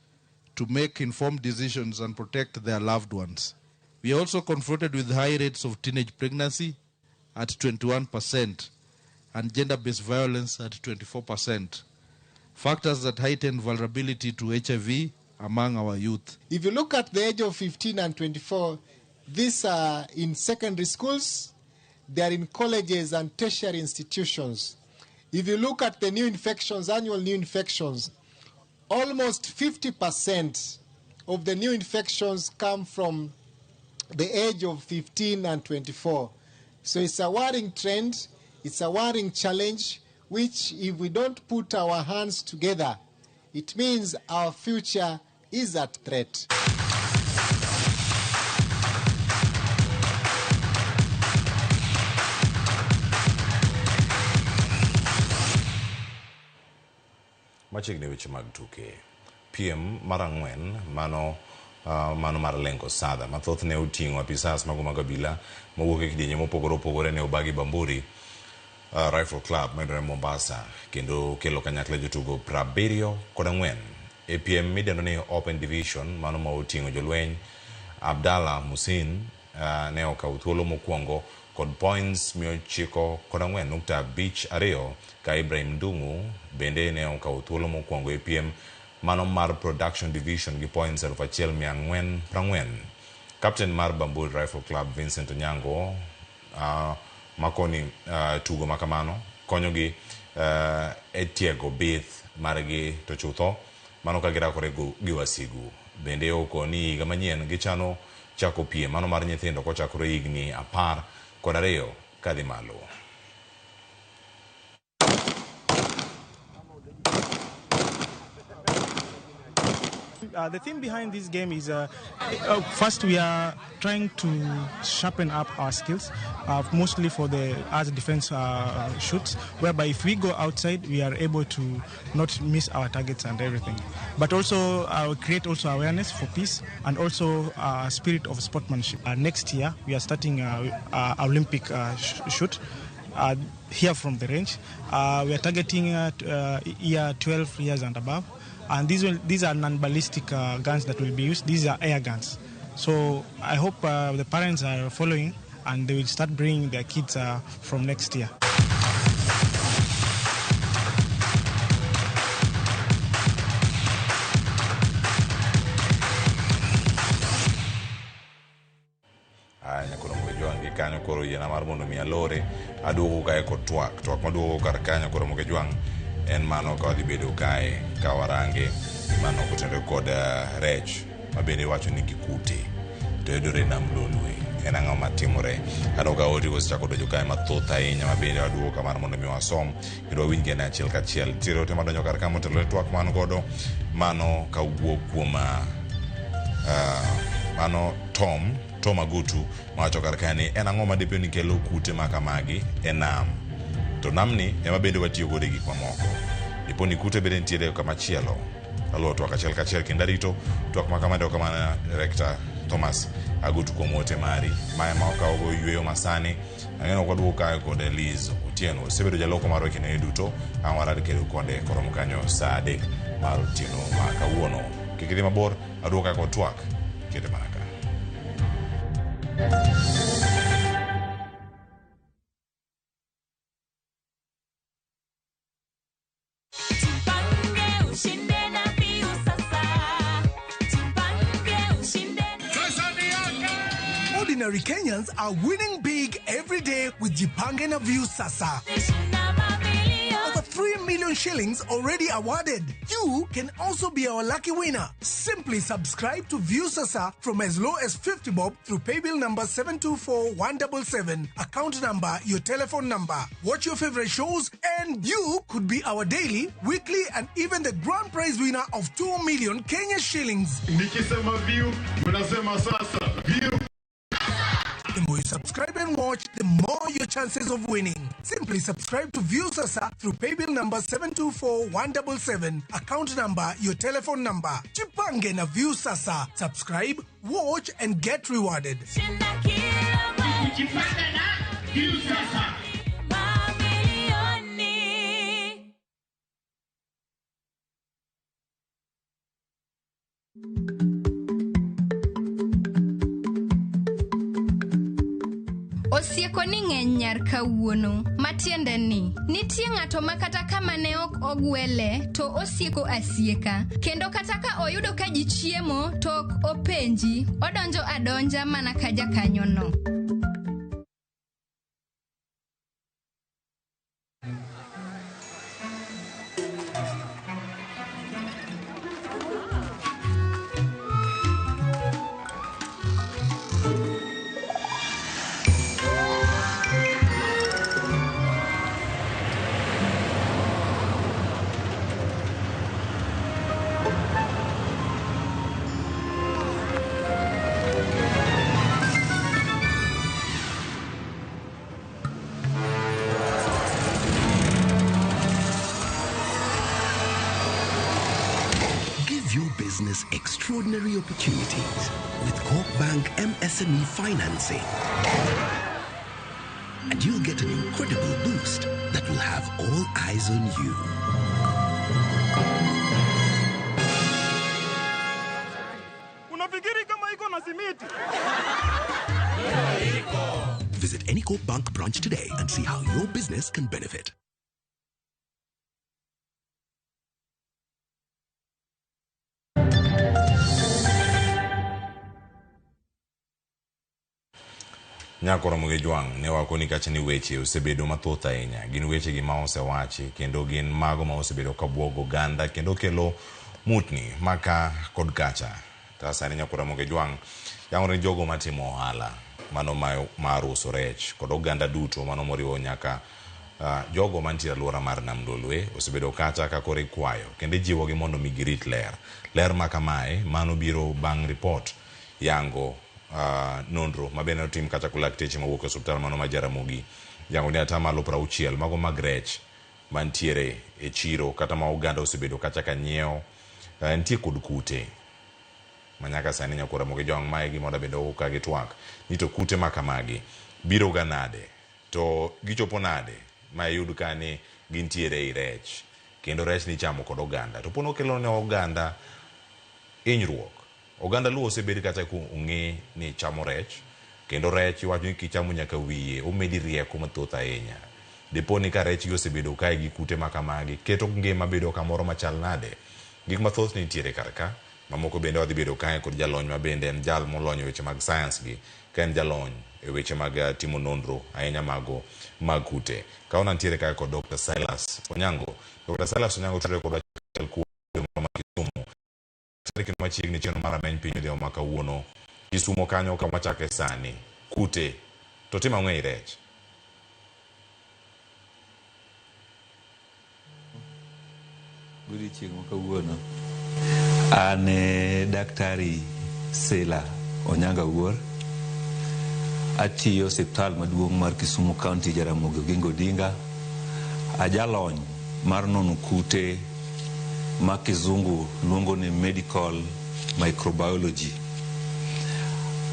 to make informed decisions and protect their loved ones. We are also confronted with high rates of teenage pregnancy at 21% and gender-based violence at 24%. Factors that heighten vulnerability to HIV among our youth. If you look at the age of 15 and 24, these are in secondary schools, they are in colleges and tertiary institutions. If you look at the new infections, annual new infections, almost 50% of the new infections come from the age of 15 and 24. So it's a worrying trend, it's a worrying challenge, which if we don't put our hands together, it means our future is at threat. Machiegni weche mag tuke. Piem mar 4 mano mano mar Lengo Sadha mathoth ne oting'o apisas mago mag obila mowuok e kidienje mopogore opogore ne obagi Bamburi Rifle Club mayudore Mombasa kendo kelo kanyakla jotugo 74. E piem midendo ni Open Division mano ma oting'o jolweny Abdallah Musin ne okawo thuolo mokwongo kod points 904.52 ka Ibrahim Ndung'u bende ne okawo thuolo mokwongo e piem mano mar Production Division gi points 1440. Captain mar Bamburi Rifle Club Vincent Onyango makoni tugo makamano konyogi e tiego bith margi to chutho mano ka girakore gi wasigu. Bende okoni higa manyien gichano chako piem mano mar nyithindo kochakore higni 12 kadhi malo. The theme behind this game is first we are trying to sharpen up our skills, mostly for the as defense shoots, whereby if we go outside we are able to not miss our targets and everything. But also create also awareness for peace and also spirit of sportsmanship. Next year we are starting Olympic shoot. Here from the range. We are targeting year 12 years and above. And these are non-ballistic guns that will be used. These are air guns. So I hope the parents are following and they will start bringing their kids from next year. Kanyo koro yiena mar mondo mi alore aduogo kae kod twak. Twak maduogo kar kanyo koro Moge Jwang' en mano ka wadhi bedo kae ka warange mano kotenore kod rech ma bende iwacho ni gikute to yudore e nam Lolwe. En ang'o matimore? Aneno ka ote osechako donjo kae mathoth ahinya ma bende waduogo ka mar mondo mi wasom kendo wawinj gi achiel kachiel. Nitiere ote madonjo kar ka motenore twak man godo mano kawuok kuom mano Tom Agutu mawacho kar kae ni en ang'o madipo ni kelo kute ma kamagi e nam, to namni ema bende watiyo godo e gik mamoko. Dipo ni kute bende nitiere kama chielo. Aluwo twak achiel kachiel kendo arito twak ma kamano kamano Rector Thomas Agutu kuom ote mari mae ma okawogo yweyo masani. Ang'eno ok waduogo kae kod Liz Otieno osebedo jaloko marwa e kindeni duto. Ang' warad kedo kode koromo kanyo saa 3 mar otieno ma kawuono. Kik idhi mabor, aduogo kae kod twak kete mana ka. Ordinary Kenyans are winning big every day with Jipange na Viusasa. Over 3 million shillings already awarded. You can also be our lucky winner. Simply subscribe to Viusasa from as low as 50 bob through paybill number 724177, account number, your telephone number. Watch your favorite shows and you could be our daily, weekly and even the grand prize winner of 2 million Kenya shillings. Nikisema view, mnasema sasa. View. The more you subscribe and watch, the more your chances of winning. Simply subscribe to Viusasa through paybill number 724177, account number, your telephone number. Jipange na Viusasa. Subscribe, watch and get rewarded. Jipange na Viusasa. Osieko ni ng'eny nyar kawuono, matiende ni nitie ng'ato ma kata kama ne ok ogwele to osieko asieka, kendo kata ka oyudo ka ji chiemo to ok openji, odonjo adonja mana ka jakanyono. business extraordinary opportunities with Corp Bank MSME financing. And you'll get an incredible boost that will have all eyes on you. Unafikiri kama iko na simiti? Visit any Corp Bank branch today and see how your business can benefit. Nyako Ramogi Jwang' ne wakoni kacha ni weche osebedo mathoth ahinya. Gin weche gi ma osewachi kendo gin mago ma osebedo ka buogo oganda kendo kelo mutni maka kod kacha. To sani Nyako Ramogi Jwang' yangore ni jogo matimo ohala mano mar uso rech kod oganda duto mano moriwo nyaka jogo mantie alwora mar Nam Lolwe osebedo kacha ka koro ikwayo kendo ijiwogi mondo mi girit ler. Ler ma kamae mano biro bang' ripot yango nonro mabende otim kacha kod lakteche mawuok e osiptal mano ma Jaramogi yango ni atamalo 60 mago mag rech mantiere e chiro kata ma oganda osebedo kacha ka nyiewo nitie kod kute manyaka sani Nyako Ramogi Jwang' mae gima bende owuok ka gitwak ni to kute ma kamagi biro ga nade to gichopo nade ma iyud ka ni gintiere ei rech kendo rech ni chamo kod oganda to pono kelo ne oganda hinyruok. Oganda Luo osebed kata ku ong'e ni chamo rech kendo rech iwacho ni kichamo nyaka wiye omedi rieko mathoth ahinya. Dipo ni ka rech gi osebedo kae gi kute ma kamagi keto ngima bedo kamoro machal nade. Gik mathoth nitiere kar ka mamoko bende wadhi bedo kae kod jalony ma bende en jal molony e weche mag science gi ka en jalony e weche mag timo nonro ahinya mago mag kute. Kaona nitiere kae kod Dr. Silas Onyango. Dr. Silas Onyango tudore kod achiel kuom ma Kisumu. Tarik machiegni chenro mar Rameny Piny odhiambo ma kawuono. Kisumo kanyo kama wachake sani. Kute to timo ang'o ei rech? Godiechieng' ma kawuono an Daktari Sila Onyango Awuor. Atiyo osiptal maduong' mar Kisumu County Jaramogi Oginga Odinga. Ajalony mar nono kute ma kizungu luongo ni medical microbiology.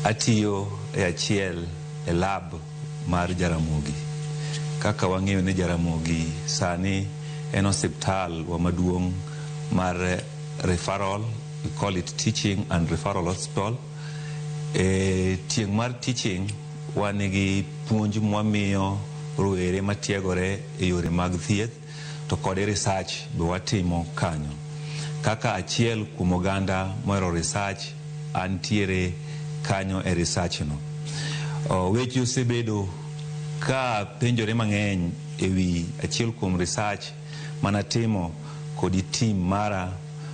Atiyo e achiel e lab mar Jaramogi. Kaka wang'eyo ni Jaramogi sani en osiptal wa maduong' mar referral, we call it teaching and referral hospital. E tieng' mar teaching wan gi puonj mwamiyo rowere matiegore e yore mag thieth to kod research be watimo kanyo. Kaka achiel kuom oganda mohero research, antiere kanyo e research no. Weche osebedo ka penjore mang'eny ewi achiel kuom research manatimo kod team mara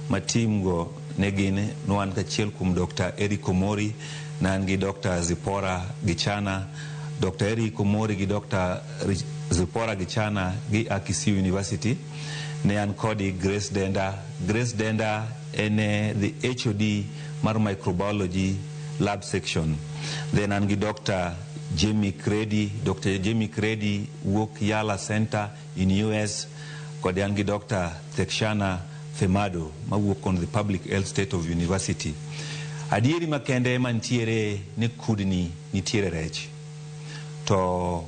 ma team go ne gin wan achiel kuom Dr. Eric Omori, ne an gi Dr. Zipporah Gichana. Dr. Eric Omori gi Dr. Zipporah Gichana gi a Kisii University. Ne an kodi Grace Denda. Grace Denda en the HOD mar microbiology lab section. Then an gi Dr. Jamie Credy. Dr. Jamie Credy wuok Yala Center in US. Kod an gi Dr. Tekshana Femado mawuok on the Public Health State of University. Adieri makende mantiere ni kudni nitiere rech. To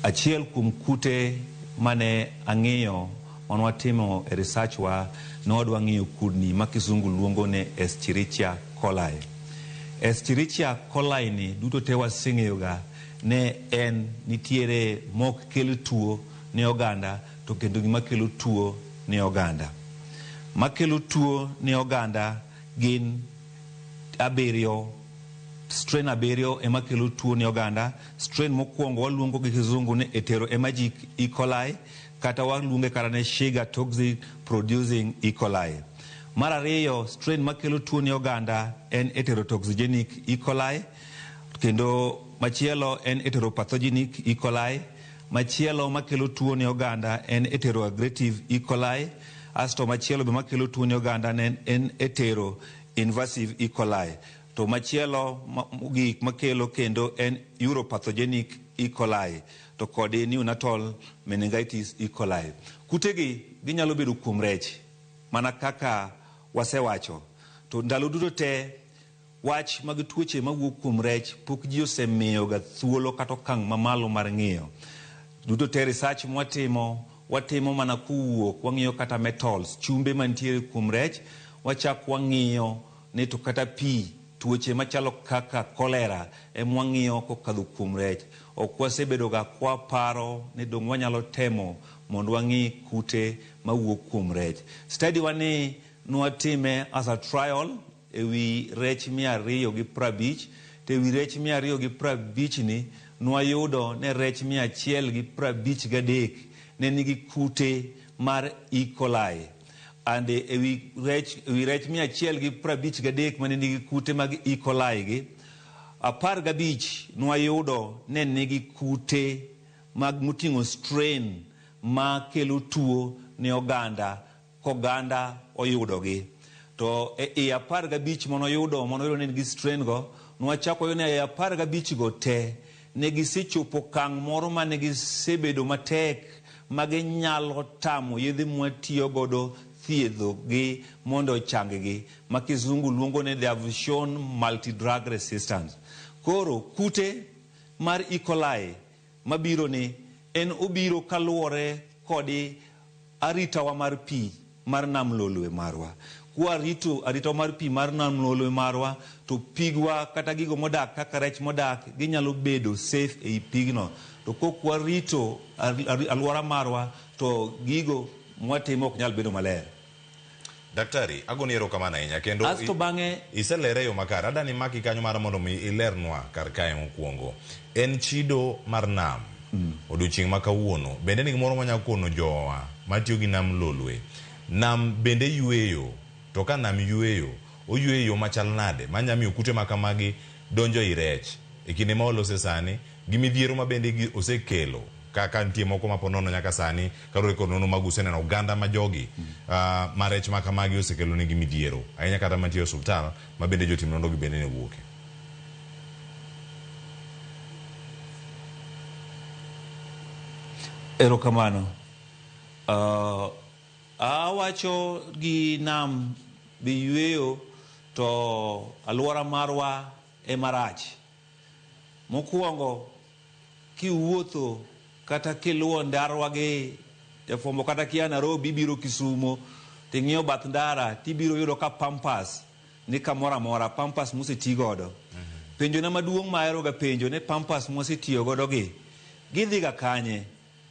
achiel kuom kute mane ang'iyo mane watimo e research wa ne wadwa ng'iyo kudni ma kizungu luongo ni Escherichia coli. Escherichia coli ni duto te waseng'eyo ga ne en nitiere mok kel tuo ne oganda to kendo gima kelo tuo ne oganda. Makelo tuo ne oganda gin abiriyo, strain abiriyo ema kelo tuo ne oganda. Strain mokwongo waluongo gi kizungu ni enterohemorrhagic E. coli kata waluonge kata ni Shiga toxin producing E. coli. Mar ariyo, strain makelo tuo ne oganda en enterotoxigenic E. coli, kendo machielo en enteropathogenic E. coli. Machielo makelo tuo ne oganda en enteroaggregative E. coli. Asto machielo be makelo tuo ne oganda en entero-invasive E. coli. To machielo mogik makelo kendo en uropathogenic E. coli to kod neonatal meningitis E. coli. Kutegi ginyalo bedo kuom rech mana kaka wasewacho. To ndalo duto te wach mag tuoche mawuok kuom rech pok ji osemiyoga thuolo kata okang' mamalo mar ng'iyo. Duto te research mwatimo, watimo mana kowuok, wang'iyo kata metals, chumbe mantiere kuom rech, wachak wang'iyo ni to kata pi, tuoche machalo kaka cholera ema wang'iyo kokadho kuom rech. Ok wasebedo ga kwaparo ni dong' wanyalo temo mondo wang'i kute mawuok kuom rech. Study wa ni nwatime as a trial ewi rech 250, to ewi rech 250 ni nwayudo ne rech 153 ne nigi kute mar E. coli. And ewi rech 153 mane nigi kute mag E. coli gi, 15 nwayudo ne nigi kute mag moting'o strain ma kelo tuo ne oganda koganda oyudogi. To e 15 manoyudo ne nigi strain go, nwachako wayudo ni e 15 go te ne gisechopo okang' moro mane gisebedo matek ma ginyalo tamo yedhe mwatiyo godo thiedho gi mondo ochang gi, ma kizungu luongo ni they have shown multi-drug resistance. Koro kute mar E. coli mabiro ni en obiro kaluwore kod aritawa mar pi mar nam Lolwe marwa. Kwarito aritawa mar pi mar nam Lolwe marwa, to pigwa kata gigo modak kaka rech modak ginyalo bedo safe ei pigno. To kok warito alwora marwa, to gigo mwatimo ok nyal bedo maler. Daktari, agoni erokamano ahinya kendo Asto bang'e iselere e yo makare. Adani maki kanyo mar mondo mi ilernwa kar kae mokwongo. En chido mar nam. Odiochieng' ma kawuono. Bende ni gimoro manyalo kono jowa matiyo gi nam Lolwe. Nam bende yweyo. To ka nam yweyo, oyweyo e yo machal nade? Manya miyo kute ma kamagi donjo ei rech. E kinde ma walose sani, gi midhiero ma bende osekelo. Kaka nitie moko ma po nono nyaka sani, kaluwore kod nonro mag useneno oganda ma jogi ma rech ma kamagi osekelo negi midhiero. Ahinya kata mantie e osuptal ma bende jotim nonro gi bende ne wuoke. Erokamano. Awacho gi nam be yweyo to alwora marwa ema rach. Mokwongo kiwuotho kata kiluwo ndarwa gi jafwambo kata kia Nairobi ibiro Kisumo ting'iyo bath ndara tibiro yudo ka pampas ni kamoro amora, pampas moseti godo. Penjona maduong' mahero ga penjo ni pampas mwasetiyo godo gi gidhi ga kanye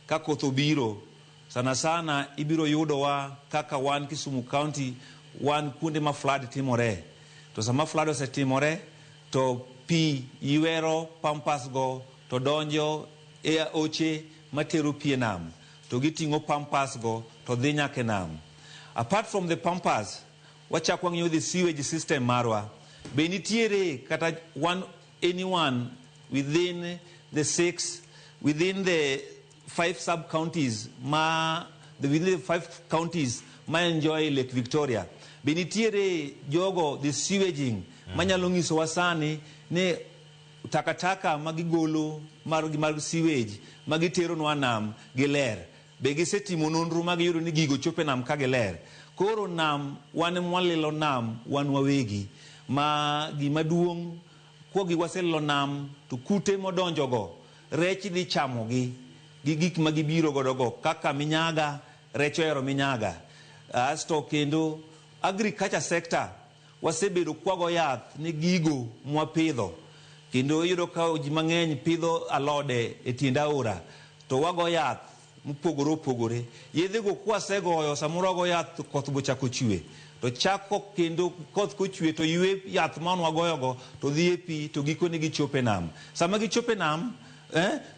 ka koth obiro? Sana sana ibiro yudowa kaka wan Kisumu County, wan kuonde ma flood timore. To sama flood osetimore to pi ywero pampas go to donjo e aoche matero pi e nam. To giting'o pampas go to dhi nyaka e nam. Apart from the pampas, wachak wang'iyo the sewage system marwa. Be nitiere kata one anyone within the six, within the 5 sub-counties ma, within the 5 counties ma enjoy Lake Victoria. Be nitiere jogo the sewaging manyalo nyisowa sani ni takataka magigolo mar sewage magiteronwa nam giler. Be gisetimo nonro magiyudo ni gigo chopo e nam ka giler. Koro nam, wan mwalilo nam, wan wawegi. Ma gima duong' kuogi waselilo nam to kute modonjogo rech dhi chamogi gi gik ma gibiro godo go kaka minyaga, rech ohero minyaga. Asto kendo agriculture sector wasebedo kwago yath ne gigo mwapidho. Kendo iyudo ka ji mang'eny pidho alode e tiend aora to wago yath mopogore opogore. Yedhego kwasegoyo samoro wago yath koth bochako chwe. To chako kendo koth kochwe to ywe yath mane wagoyogo to dhi e pi to gikone gichopo e nam. Sama gichopo e nam,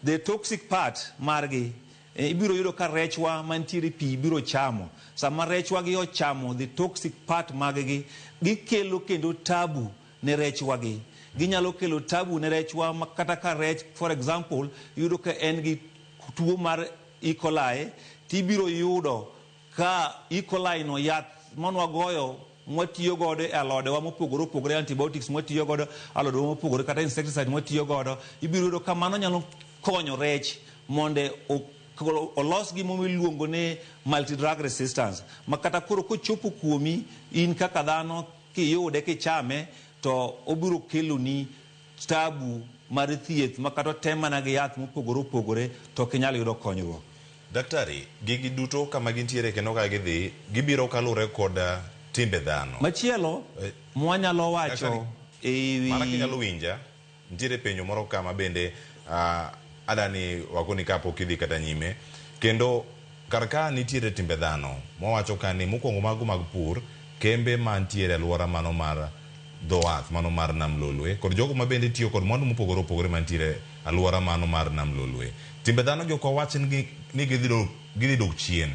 the toxic part margi ibiro yudo ka rechwa mantiere pi biro chamo. Sama rechwa gi ochamo the toxic part mag-gi, gikelo kendo tabu ne rechwa gi. Ginyalo kelo tabu ne rechwa ma kata ka rech, for example, iyudo ka en gi tuo mar E. coli, tibiro yudo ka E. coli no yath manwagoyo mwatiyo godo e alodewa mopogore opogore, antibiotics mwatiyo godo alodewa mopogore, kata insecticide mwatiyo godo, ibiro yudo ka mano nyalo konyo rech mondo olos gima iluongo ni multi-drug resistance, ma kata koro kochopo kuomi in kaka dhano Kiyude kichame to obiro keloni tabu mar thieth ma kata otem mana gi yath mopogore opogore to ok inyal yudo konyruok. Daktari, gigi duto kama gintiere kendo ka gidhi, gibiro kaluwore kod timbe dhano. Machielo mwanyalo wacho e Mana kinyalo winja, nitiere penjo moro kama bende adani wakoni kapok idhi kata nyime. Kendo kar ka nitiere timbe dhano, mwawacho ka ni mokwongo mago mag pur, kembe mantiere alwora mano mar dho wath mano mar Nam Lolwe, kod jogo ma bende tiyo kod mwandu mopogore opogore mantiere alwora mano mar Nam Lolwe. Timbe dhano gi ok wawach ni gidhi dok chien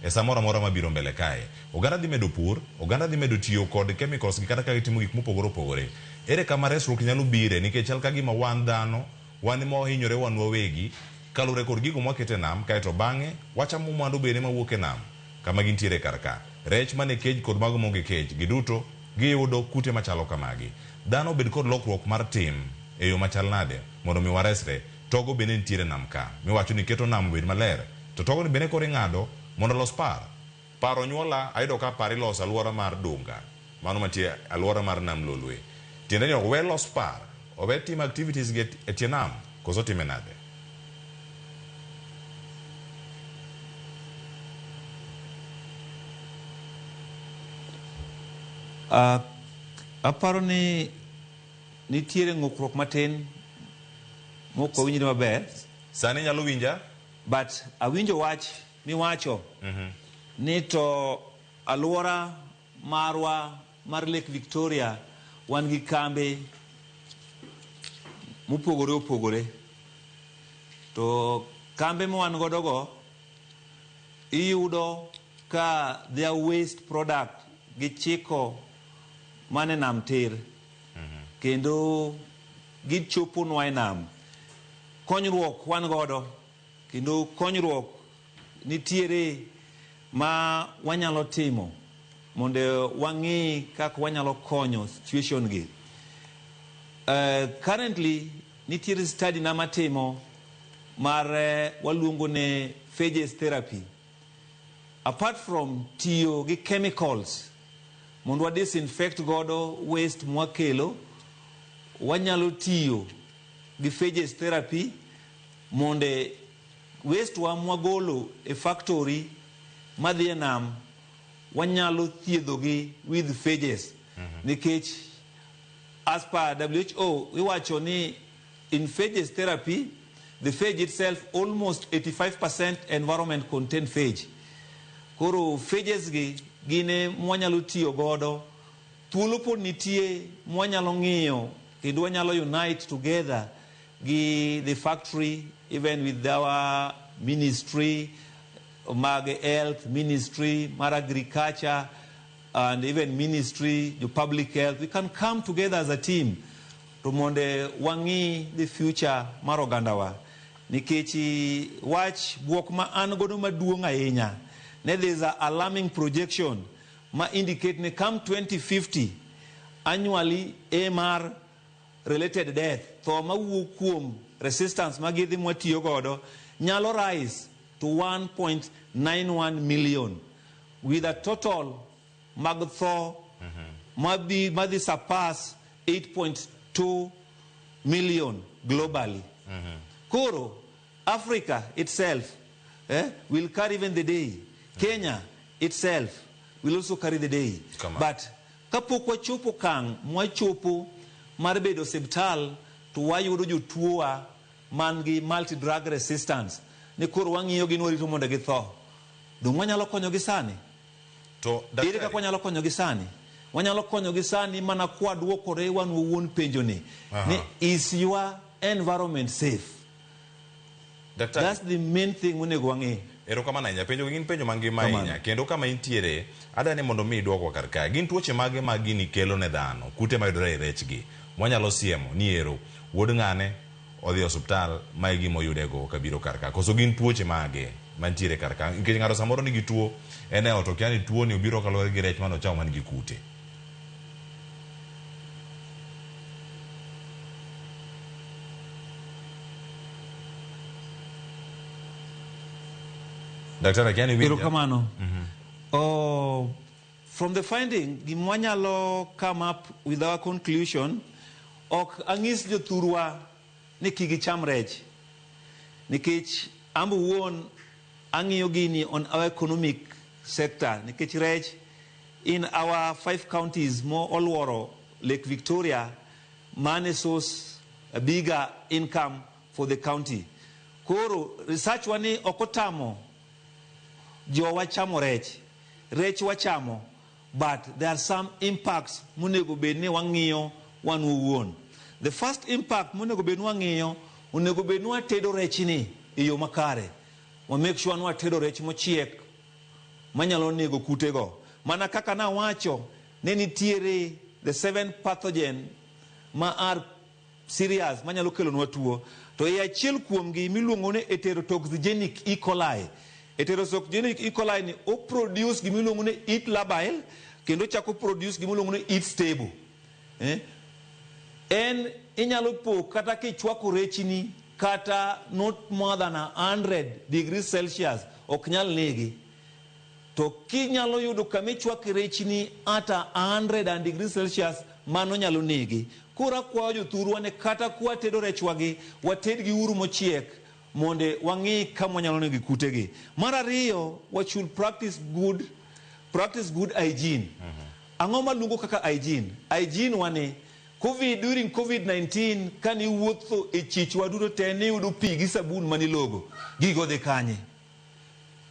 e samoro amora mabiro mbele kae. Oganda dhi medo pur, oganda dhi medo tiyo kod chemicals gi kata ka gitimo gik mopogore opogore. Ere kama resruok nyalo bire nikech chal ka gima wan dhano, wan ema wahinyore wan wawegi, kaluwore kod gigo mwaketo e nam, kaeto bang'e wachamo mwandu bende mawuok e nam kama gintiere kar ka. Rech mane kej kod mago maonge kej, giduto giyudo kute machalo kamagi. Dhano obed kod lokruok mar tim e yo machal nade mondo mi waresre. Togo bende nitiere nam ka, miwacho ni keto nam obed maler, to togo ni bende koro ing'ado mondo olos par. Par onyuola, ayudo ka par iloso alwora mar Dunga, mano mantie alwora mar Nam Lolwe. Tiende ni owe los par, owe timo activities gi e tie nam, koso time nade? Aparo ni nitiere ng'ukruok matin mok wawinjre maber. Sani inyalo winja? But awinjo wach miwacho ni to alwora marwa mar Lake Victoria wan gi kambe mopogore opogore. To kambe ma wan godo go iyudo ka their waste product gichiko mane nam tir. Kendo gichoponwa e nam. Konyruok wan godo, kendo konyruok nitiere ma wanyalo timo mondo wang'i kaka wanyalo konyo situation gi. Currently nitiere study na matimo mar waluongo ne phages therapy. Apart from tiyo gi chemicals mondo wa disinfect godo waste mwakelo, wanyalo tiyo gi phages therapy mondo waste wa mwagolo e factory madhi e nam wanyalo thiedhogi with phages. Nikech as per WHO iwacho ni in phages therapy the phage itself almost 85% environment contain phage. Koro phages gi gine mwanyalo tiyo godo, thuolo pod nitie mwanyalo ng'iyo kendo wanyalo unite together gi the factory, even with our ministry mag health, ministry mar agriculture, and even ministry the public health. We can come together as a team to mondo wang'i the future mar ogandawa. Nikech wach buok ma an godo maduong' ahinya ne there is a alarming projection ma indicate ni come 2050 annually AMR related death, tho mawuok kuom resistance mag yedhe mwatiyo godo nyalo rise to 1.91 million with a total mag tho madhi surpass 8.2 million globally. Koro Africa itself will carry even the day. Kenya itself will also carry the day. But kapok wachopo kang' mwachopo mar bedo osiptal to wayudo jotuowa man gi multi-drug resistance ni koro wang'iyo gi ni warito mondo githo. Dong' wanyalo konyogi sani? To Ere kaka wanyalo konyogi sani? Wanyalo konyogi sani mana kwa duokore wan wawuon penjo ni, ni is your environment safe? Daktari. That's the main thing monego wang'e. Erokamano ahinya. Penjo gin penjo mangima Kamano. ahinya. Kendo kama intiere, adani mondo mi idwokwa kar kae. Gin tuoche mage ma gini kelo ne dhano? Kute mayudore e rechgi. Mwanyalo siemo ni ero wuod ng'ane odhi e osiptal ma e gima oyudego kabiro kar ka. Koso gin tuoche mage mantiere kar ka? Nikech ng'ato samoro nigi tuo en e ot okia ni tuo ni obiro kaluwore gi rech mane ochamo man gi kute. Daktari, akia ni winja. Erokamano. Oh, From the finding, gima wanyalo come up with our conclusion, ok ang'is jothurwa ni kik gicham rech. Nikech an wuon ang'iyo gini on our economic sector. Nikech rech in our 5 counties mo oluoro Lake Victoria, mane source a bigger income for the county. Koro research wani ok otamo jowa chamo rech. Rech wachamo, but there are some impacts monego bed ni wang'iyo wan owuon. The first impact monego bed ni wang'iyo, onego bed ni watedo rech ni e yo makare. Wa make sure ni watedo rech mochiek manyalo nego kutego. Mana kaka nawacho ne nitiere the 7 pathogen ma are serious manyalo kelonwa tuo. To e achiel kuomgi miluongo ni enterotoxigenic E. coli. Enterotoxigenic E. coli ni o produce gimiluongo ni heat labile kendo chako produce gimiluongo ni heat stable. En inyalo po kata kichwako rechni kata not more than 100 degrees Celsius ok nyal negi. To kinyalo yudo kama ichwake rechni ata 100 degrees Celsius mano nyalo negi. Koro akwayo jothurwa ni kata kwatedo rechwagi, wated gi uru mochiek mondo wang'i kama wanyalo nego kutegi. Mar ariyo, we should practice good hygiene. Ang'o maluongo kaka hygiene? Hygiene wani, COVID, during COVID-19, kani wuotho e chichwa duto te ne yudo pi gi sabun manilogo. Gigo dhi kanye?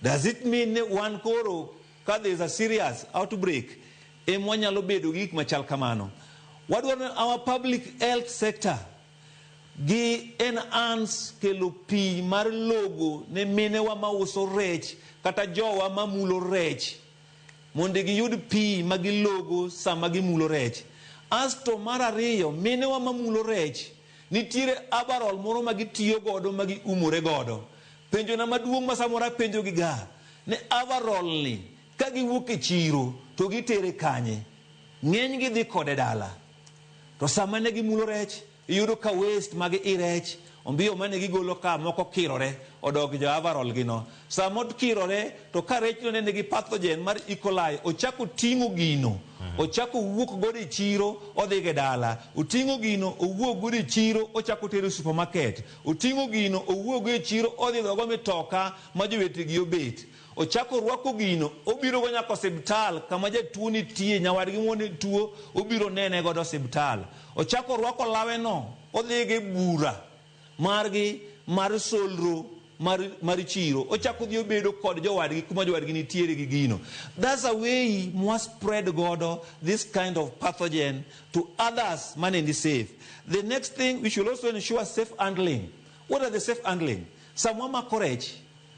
Does it mean ni wan koro ka there is a serious outbreak, ema wanyalo bedo gi gik machal kamano? Wadwaro ni our public health sector gi enhance kelo pi mar logo ne minewa mauso rech kata jowa mamulo rech mondo giyud pi ma gilogo sama gimulo rech. Asto mar ariyo, minewa mamulo rech nitiere overall moro ma gitiyo godo ma giumore godo. Penjona maduong' ma samoro apenjo gi ga ni overall ni ka giwuok e chiro to gitere kanye? Ng'eny gi dhi kode dala. To sama ne gimulo rech, iyudo ka waste mag i rech, ombiyo mane gigolo ka moko kirore, odok jo overall gino. Sama okirore, to ka rech no ne nigi pathogen mar E. coli, ochako ting'o gino, ochako wuok godo e chiro, odhi go e dala. Oting'o gino, owuok godo e chiro, ochako tero e supermarket. Oting'o gino, owuok go e chiro, odhi gogo mitoka ma jowetegi obet. Ochako rwako gino, obiro go nyaka osiptal kama jatuo nitie, nyawadgi mone tuo, obiro nene godo osiptal. Ochako rwako lawe no, odhi go e bura margi mar solro mar chiro. Ochako dhi obedo kod jowadgi kuma jowadgi nitiere gi gino. That's a way mwa spread godo this kind of pathogen to others manendi safe. The next thing, we should also ensure safe handling. What are the safe handling? Sama mako rech,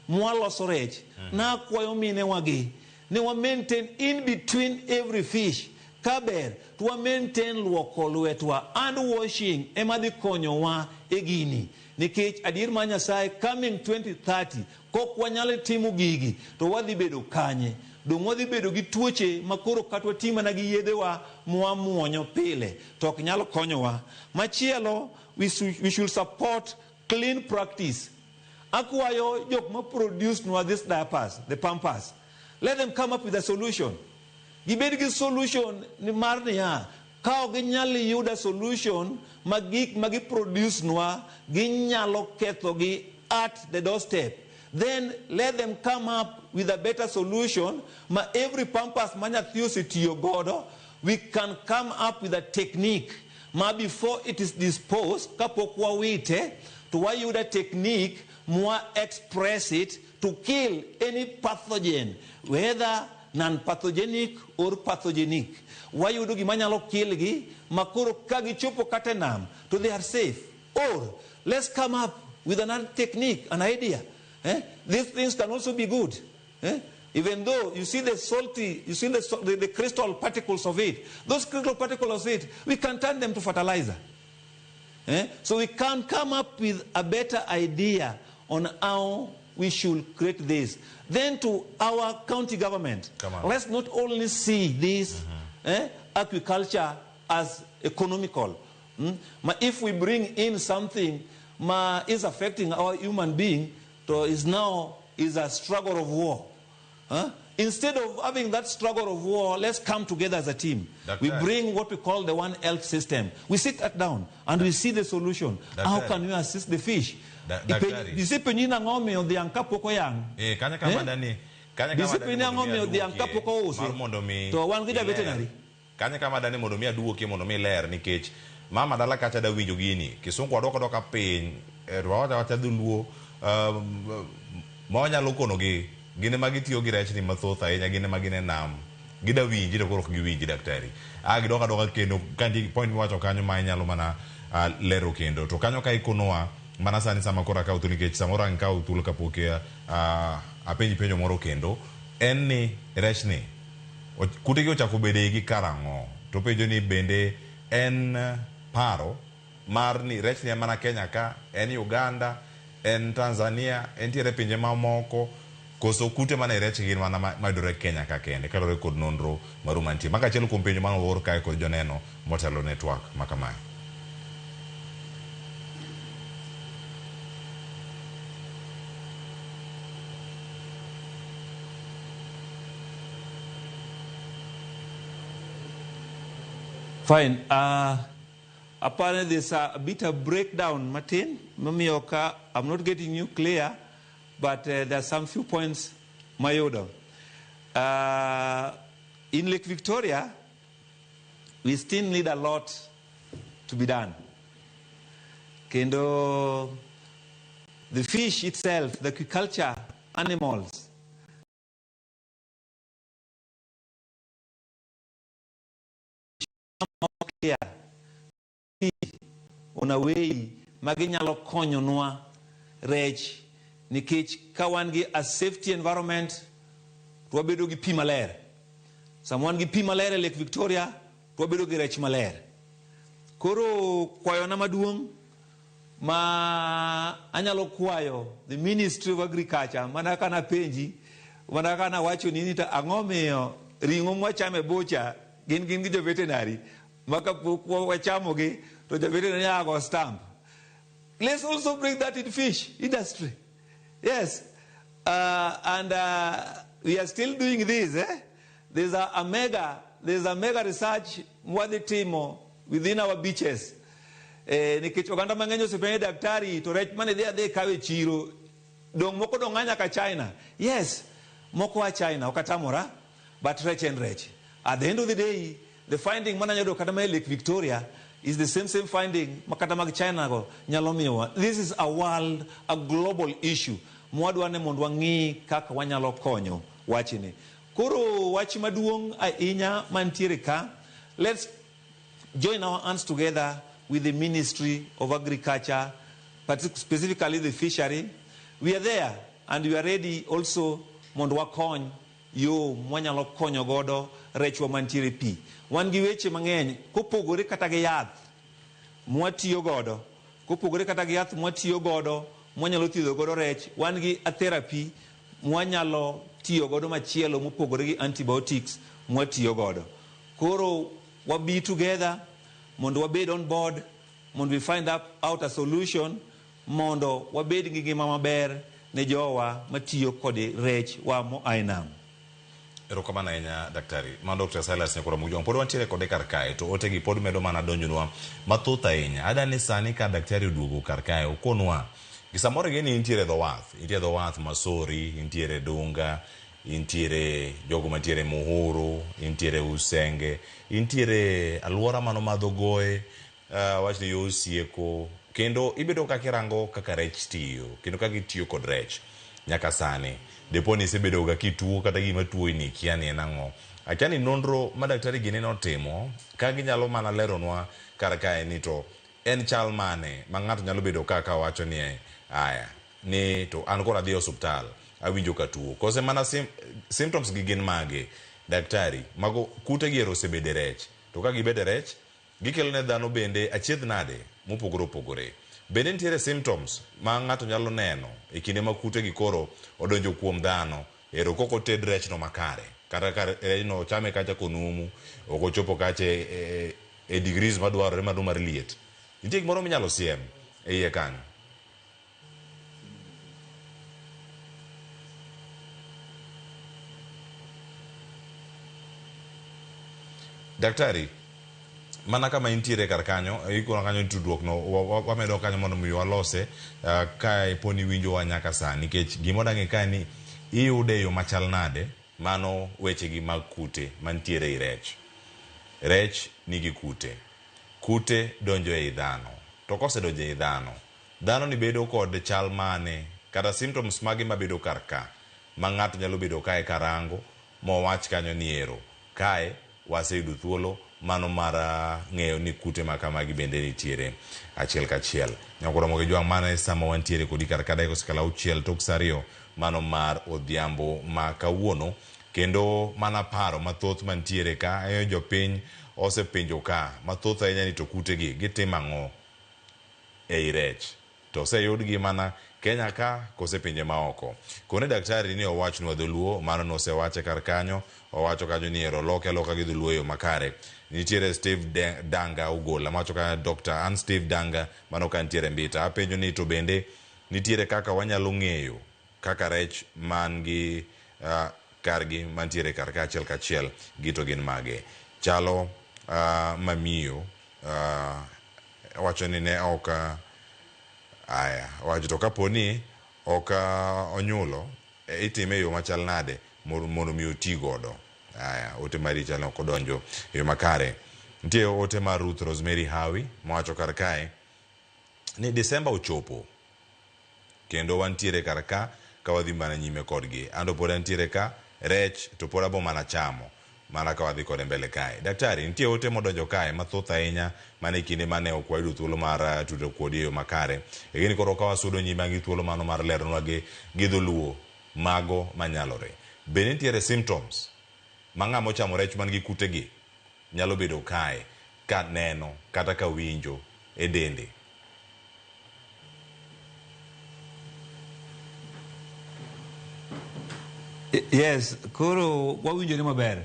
mwaloso rech, nakwayo minewagi ni wa maintain in between every fish. Kaber, to wa maintain luoko lwetwa and washing ema dhi konyowa e gini. Nikech adier mar Nyasaye coming 2030, kok wanyalo timo gigi, to wadhi bedo kanye? Dong' wadhi bedo gi tuoche ma koro kata wati mana gi yedhewa mwamuonyo pile, to ok nyal konyowa. Machielo, we should support clean practice. Akwayo jok ma produce nwa these diapers, the pampers. Let them come up with a solution. Gibed gi solution ni mar niya, ka ok ginyal yudo solution ma gik ma giproduce nwa ginyalo kethogi at the doorstep. Then let them come up with a better solution ma every pampers ma nyathi osetiyo godo, we can come up with a technique ma before it is disposed, kapok wawite, to wayudo technique mwa express it to kill any pathogen, whether non-pathogenic or pathogenic. Wayudo gima nyalo kill gi, ma koro ka gichopo kata e nam, to they are safe. Or let's come up with another technique, an idea. These things can also be good. Even though you see the salty, you see the crystal particles of it. Those crystal particles of it, we can turn them to fertilizer. So we can come up with a better idea on how we should create this. Then to our county government, let's not only see this agriculture as economical. Ma if we bring in something ma is affecting our human being, so is now is a struggle of war. Huh? Instead of having that struggle of war, let's come together as a team. Daktari. We bring what we call the One Health system. We sit that down and we see the solution. How Daktari. can we assist the fish? Daktari. Isepenyi nang'o miyo dhiang' kapok oyang'? Eh, kanyo kama Eh? dani kanyo kama Disipenyi dani ang'o mondo mi miyo dhiang' aduokie, kapok ousi? mar mondo mi To wan gi ja iler. veterinary. Kanyo kama dani mondo mi aduokie mondo mi ler nikech mama dala kacha da winjo gini kisungu wadwoko aduoka piny eh, to wawacho awacha dholuo ma wanyalo konogi gin ema gitiyo gi rechni mathoth ahinya gin ema gin e nam gida winji to koro ok giwinji daktari a gidok adoka kendo ka nitie point miwacho kanyo ma inyalo mana lero kendo to kanyo ka ikonowa mana sani sama koro akawo thuolo nikech samoro ang' kawo thuolo kapok apenji penjo moro kendo en ni rechni kutegi ochako bedo e igi karang'o to penjo ni bende en paro mar ni rechni en mana Kenya ka en Uganda en Tanzania entiere pinje mamoko koso kute mane rech gin mana mayudore Kenya ka kende kaluwore kod nonro maru mantie maka achiel kuom penjo mane oor kae kod joneno motelo ne twak ma kamae. Fine. Apparently there's a bit of breakdown, Martin. Momiyo ka, I'm not getting you clear, but there are some few points, mayudo. In Lake Victoria, we still need a lot to be done. Kendo, the fish itself, the aquaculture animals, clear on a way maginyalo konyonwa rech nikech ka wan gi a safety environment to wabedo gi pi maler. Sama wan gi pi maler e Lake Victoria to wabedo gi rech maler. Koro kwayona maduong' ma anyalo kwayo the Ministry of Agriculture mana kana penji mana kana wacho ni to ang'o miyo ring'o mwachamo e bucha gin gi jo veterinary ma kapok wachamogi to jo veterinary nyaka go stamp. Let's also bring that in fish industry. Yes. And we are still doing this. Eh? There's a mega research mwadhi timo within our beaches. Nikech oganda mang'eny osepenjo daktari to rech mane dhi adhi kawe chiro dong moko dong a nyaka China. Yes, moko a China ok atamora, but rech en rech. At the end of the day, the finding mana nyalo kata ma e Lake Victoria is the same finding ma kata mag China go nyalo miyowa. This is a world, a global issue. Mwadwa ne mondo wang'i kaka wanyalo konyo wachni. Koro wach maduong' ahinya mantiere ka, let's join our hands together with the Ministry of Agriculture, specifically the fishery. We are there and we are ready also mondo wakony yo mwanyalo konyo godo rechwa mantiere pi. Wan gi weche mang'eny kopogore kata gi yath mwatiyo godo, kopogore kata gi yath mwatiyo godo mwanyalo thiedho godo rech, wan gi a therapy mwanyalo tiyo godo machielo mopogore gi antibiotics mwatiyo godo. Koro wabi together mondo wabed on board, mondo we find out a solution mondo wabed gi ngima maber ne jowa matiyo kod rech wa moa e nam. Erokamano ahinya daktari. Mano Dr. Silas Nyakoro Mujwang. Pod wantiere kode kar kae to otegi pod medo mana donjonwa mathoth ahinya. Ada ni sani ka daktari oduogo kar kae okonwa gi samoro ing'e ni intiere dho wath, intiere dho wath Masori, intiere Dunga, intiere jogo mantiere Muhuru, intiere Usenge, intiere alwora mano ma Dhogoe, wachni yo Osieko, kendo ibedo kaka irango kaka rech tiyo, kendo kaka itiyo kod rech nyaka sani. Depo ni isebedo ga kituo kata gima tuoyi ni ikia ni en ang'o. Akia ni nonro ma daktari gini notimo, ka ginyalo mana leronwa kar kae ni to en chal mane ma ng'ato nyalo bedo kaka wacho ni aya, ni to an koro adhi e osuptal, awinjo ka tuo. Kose mana symptoms gi gin mage, daktari, mago kute gi ero osebedo e rech. To ka gibedo e rech, gikelo ne dhano bende achiedh nade mopogore opogore. Bende nitiere symptoms ma ng'ato nyalo neno e kinde ma kute gi koro odonjo kuom dhano, ero kok oted rechno makare. Kata ka rechno ochame kacha konumu, ok ochopo kacha e degrees madwarore mano mar liet. Nitie gimoro minyalo siem e iye kanyo? Daktari, mana kama intiere kar kanyo, ikona kanyo tudruok no, wamedo kanyo mondo mi walose ka iponi winjowa nyaka sani, nikech gima odang'e kae ni iyude e yo machal nade, mano wechegi mag kute mantiere ei rech. Rech nigi kute. Kute donjo ei dhano. To kosedonjo ei dhano, dhano ni bedo kod chal mane, kata symptoms mage mabedo kar ka, ma ng'ato nyalo bedo kae karango, mowach kanyo ni ero. Kae, waseyudo thuolo mano mar ng'eyo ni kute ma kamagi bende nitiere achiel kachiel. Nyakoromo gi jwang' mano e sama wantiere kodi kar ka dakika osekalo 6 tok sa 2 mano mar odhiambo ma kawuono. Kendo mana paro mathoth mantiere ka, jopiny osepenjo ka mathoth ahinya ni to kutegi gitimo ang'o ei rech. To oseyudgi mana Kenya ka kose pinje maoko. Kone daktari ni owachnwa dholuo, mano nosewache kar kanyo, owacho kanyo ni ero loke aloka gi dholuo e yo makare. Nitiere Steve Danga Ogola, mawacho kanyo Dr. An Steve Danga, mano ka nitiere Mbita. Apenjo ni to bende nitiere kaka wanyalo ng'eyo kaka rech man gi kargi mantiere kar ka achiel kachiel gi to gin mage. Chalo mamiyo wacho ni ne ok aya wacho to kaponi ok onyulo itime e yo machal nade mondo mi oti godo. Aya ote mari chalo ok odonjo e yo makare. Nitie ote mar Ruth Rosemary Hawi mowacho kar kae ni Desemba ochopo kendo wantiere kar ka ka wadhi mana nyime kodgi. Ando pod antiere ka rech to pod abo mana chamo mana ka wadhi kode mbele kae. Daktari, nitie ote modonjo kae mathoth ahinya mana e kinde mane ok wayudo thuolo mar tudruok kodi e yo makare. Lakini koro ka wasudo nyime gi thuolo mano mar leronwa gi dholuo mago manyalore. Be nitiere symptoms ma ng'ama ochamo rech man gi kutegi nyalo bedo kae ka neno kata ka winjo e dende? Yes, koro wawinjore maber.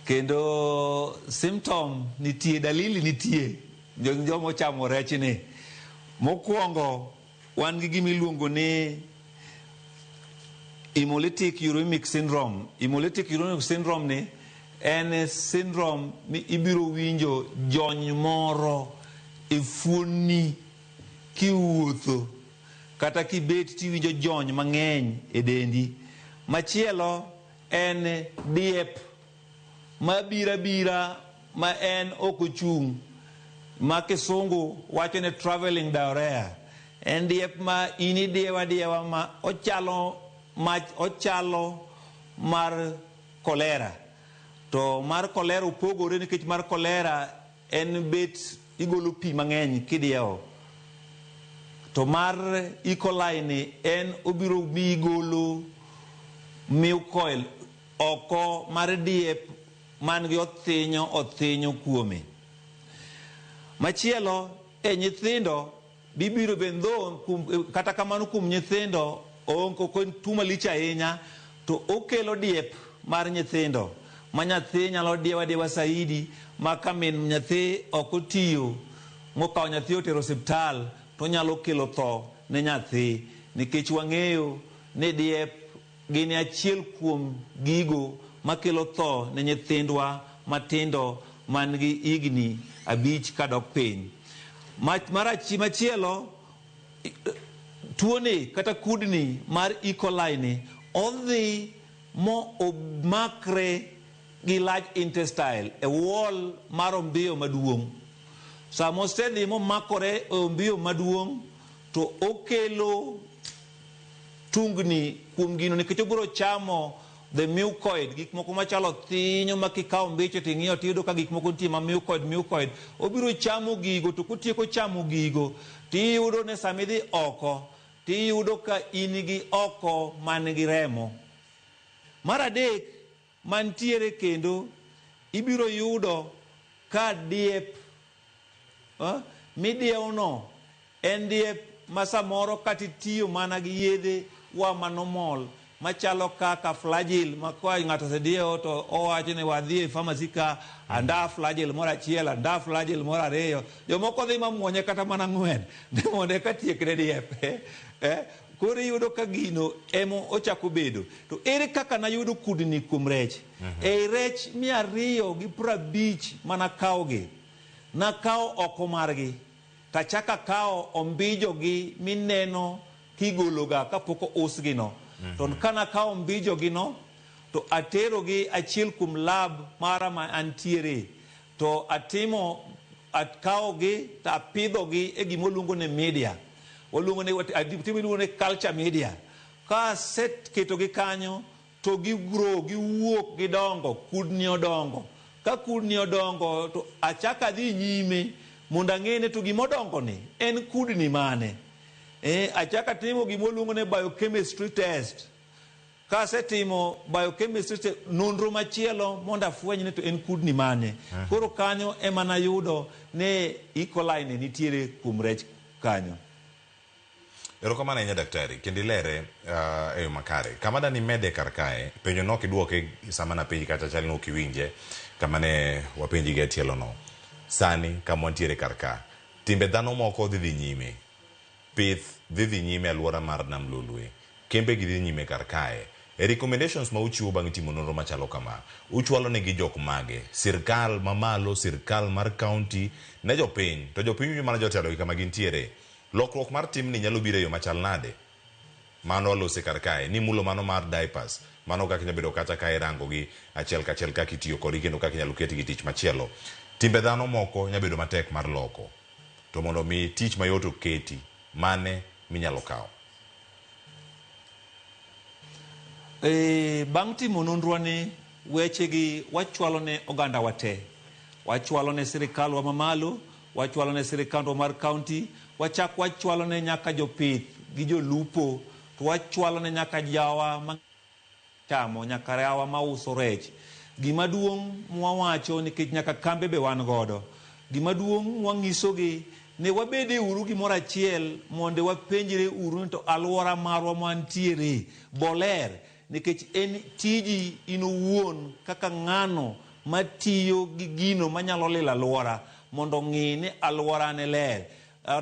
Kendo symptom nitie, dalili nitie joma ochamo rech ni. Mokwongo wan gi gima iluongo ni hemolytic uremic syndrome. Hemolytic uremic syndrome ni en syndrome mi ibiro winjo jony moro e fuonni kiwuotho kata kibet tiwinjo jony mang'eny e dendi. Machielo en diep mabiro abira ma en ok ochung', ma kisungu wacho ni traveling diarrhea. En diep ma in idiewo adiewa ma ochalo mar kolera. To mar kolera opogore nikech mar kolera en bet igolo pi mang'eny kidiewo. To mar E. coli ni en obiro mi igolo mucoid oko mar diep man gi othinyo kuome. Machielo e nyithindo bibiro bendo kata kamano kuom nyithindo ok en tuo malich ahinya to okelo diep mar nyithindo ma nyathi nyalo diewa diewa saidi ma ka min nyathi ok otiyo mokawo nyathi otero osiptal to nyalo kelo tho ne nyathi nikech wang'eyo ni diep gin achiel kuom gigo makelo tho ne nyithindwa matindo man gi higni 5 kadok piny. Machielo tuoni kata kudni mar E. coli ni odhi mo omakre gi large intestine e wall mar ombiyo maduong'. Sama osedhi momakore e ombiyo maduong' to okelo tungni kuom gino nikech obiro chamo the mucoid, gik moko machalo thinyo ma kikawo mbicho ting'iyo tiyudo ka gik moko nitie ma mucoid. Obiro chamo gigo to kotieko chamo gigo tiyudo ni sama idhi oko tiyudo ka in gi oko man gi remo. Mar adek mantiere kendo ibiro yudo ka diep midiewono en diep ma samoro kata itiyo mana gi yedhe wa manomol machalo kaka Flagyl ma ka ng'ato osediewo to owacho ni wadhi e pharmacy ka anda Flagyl moro achiel, anda Flagyl moro ariyo. Jomoko dhi mamuonye kata mana 4 ni mondo eka tiekne diep. Koro iyudo ka gino ema ochako bedo. To ere kaka nayudo kudni kuom rech? Ei rech 250 manakawogi, nakawo oko margi, tachako akawo ombijogi mineno kigologa kapok ousgino. To kanakawo ombijogino, to aterogi achiel kuom lab mara ma antiere, to atimo akawogi to apidhogi e gima waluongo ni media. Waluongo ni timo iluongo ni culture media. Ka aseketogi kanyo to gi grow, giwuok gidongo, kudni odongo. Ka kudni odongo to achako adhi nyime mondo ang'e ni to gima odongo ni en kudni mane. Achako atimo gima waluongo ni biochemistry test. Kasetimo biochemistry test, nonro machielo mondo afweny ni to en kudni mane. Koro kanyo ema nayudo ni E. coli ni nitiere kuom rech kanyo. Erokamano ahinya daktari, kendo ilere e yo makare. Kama dani mede kar kae, penjo nok idwoke sama napenji kata chal ni ok iwinje, kama ne wapenji gi atielo no. Sani kama wantiere kar ka, timbe dhano moko dhi dhi nyime. Pith dhi dhi nyime e alwora mar Nam Lolwe. Kembe gi dhi nyime kar kae. E recommendations ma uchiwo bang' timo nonro machalo kama, uchwalo negi jok mage? Sirkal mamalo, sirkal mar county, ne jopiny. To jopiny winjo mana jotelo gi kama gintiere. Lokruok mar timni nyalo biro e yo machal nade? Mano walose kar kae. Ni mulo mano mar diapers. Mano kaka inyalo bedo kata ka irango gi achiel kachiel kaka itiyo kodgi kendo kaka inyalo ketgi tich machielo. Timbe dhano moko nyalo bedo matek mar loko. To mondo mi tich mayot oketi, mane minyalo kawo? Bang' timo nonro ni wechegi wachwalo ne oganda wa te. Wachwalo ne sirikal wa mamalo, wachwalo ne sirikandwa mar county, wachak wachwalo ne nyaka jopith gi jolupo, to wachwalo ne nyaka jawa ma chamo, nyaka yawa mauso rech. Gima duong' mwawacho nikech nyaka kambe be wan godo. Gima duong' mwanyisogi ni wabede uru gimoro achiel mondo wapenjre uru ni to alwora marwa mantiere boler, nikech en tiji in owuon kaka ng'ano matiyo gi gino manyalo lilo alwora mondo ong'i ni alwora ne ler.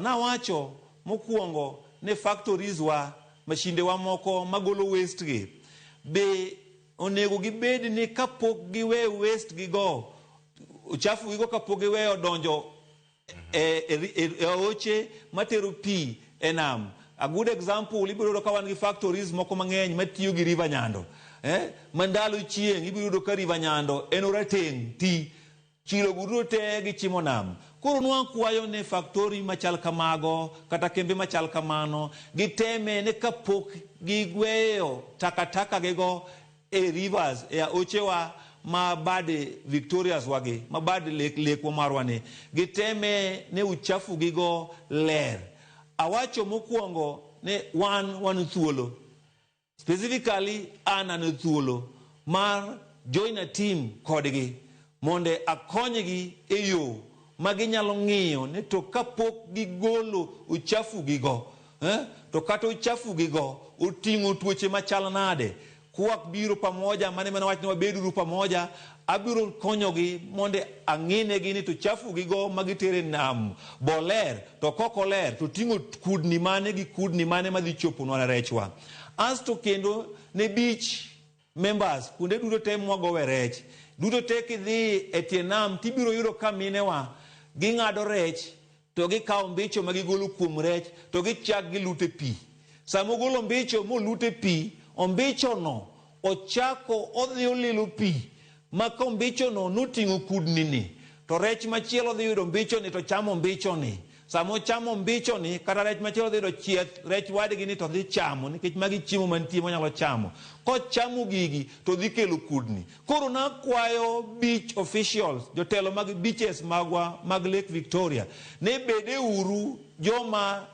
Nawacho mokwongo ni factories wa, mashinde wa moko magolo waste gi be onego gibed ni kapok giwe waste gigo, uchafu gigo kapok giweyo donjo e aoche matero pi e nam. A good example, ibiro yudo ka wan gi factories moko mang'eny matiyo gi River Nyando. Ma ndalo chieng' ibiro yudo ka River Nyando en orateng' ti. Chilo go duto te gichimo nam. Koro nwakwayo ne factory machal kamago kata kembe machal kamano giteme ni kapok gigweyo takataka gigo e rivers, e aochewa ma bad Victorias wagi, ma bad lekwa marwa ni, giteme ne uchafu gigo ler. Awacho mokwongo ni wan thuolo. Specifically, an thuolo mar join a team kodgi mondo akonygi e yo ma ginyalo ng'iyo ni to kapok gigolo uchafu gigo, to kata uchafu gigo oting'o tuoche machal nade. Kwak biro pamoja, mane mana wach ni wabeduru pamoja, abiro konyogi mondo ang'inegi ni to chafu gigo ma gitere nam boler, to kok oler to ting'o kudni mane gi kudni mane madhi choponwa ne rechwa. Asto kendo ne beach members, kuonde duto te mwagowe rech, duto te kidhi e tie nam tibiro yudo ka minewa ging'ado rech to gikawo mbicho ma gigolo kuom rech to gichak gilute pi. Sama ogolo mbicho molute pi, ombichono ochako odhi olilo pi, ma ka ombichono noting'o kudni ni, to rech machielo dhi yudo mbichoni to chamo mbichoni. Sama ochamo mbichoni, kata rech machielo dhi yudo chieth rech wadgi ni to dhi chamo, nikech magi chiemo mantie monyalo chamo. Kochamo gigi to dhi kelo kudni. Koro nakwayo beach officials, jotelo mag beaches magwa mag Lake Victoria, ne bede uru joma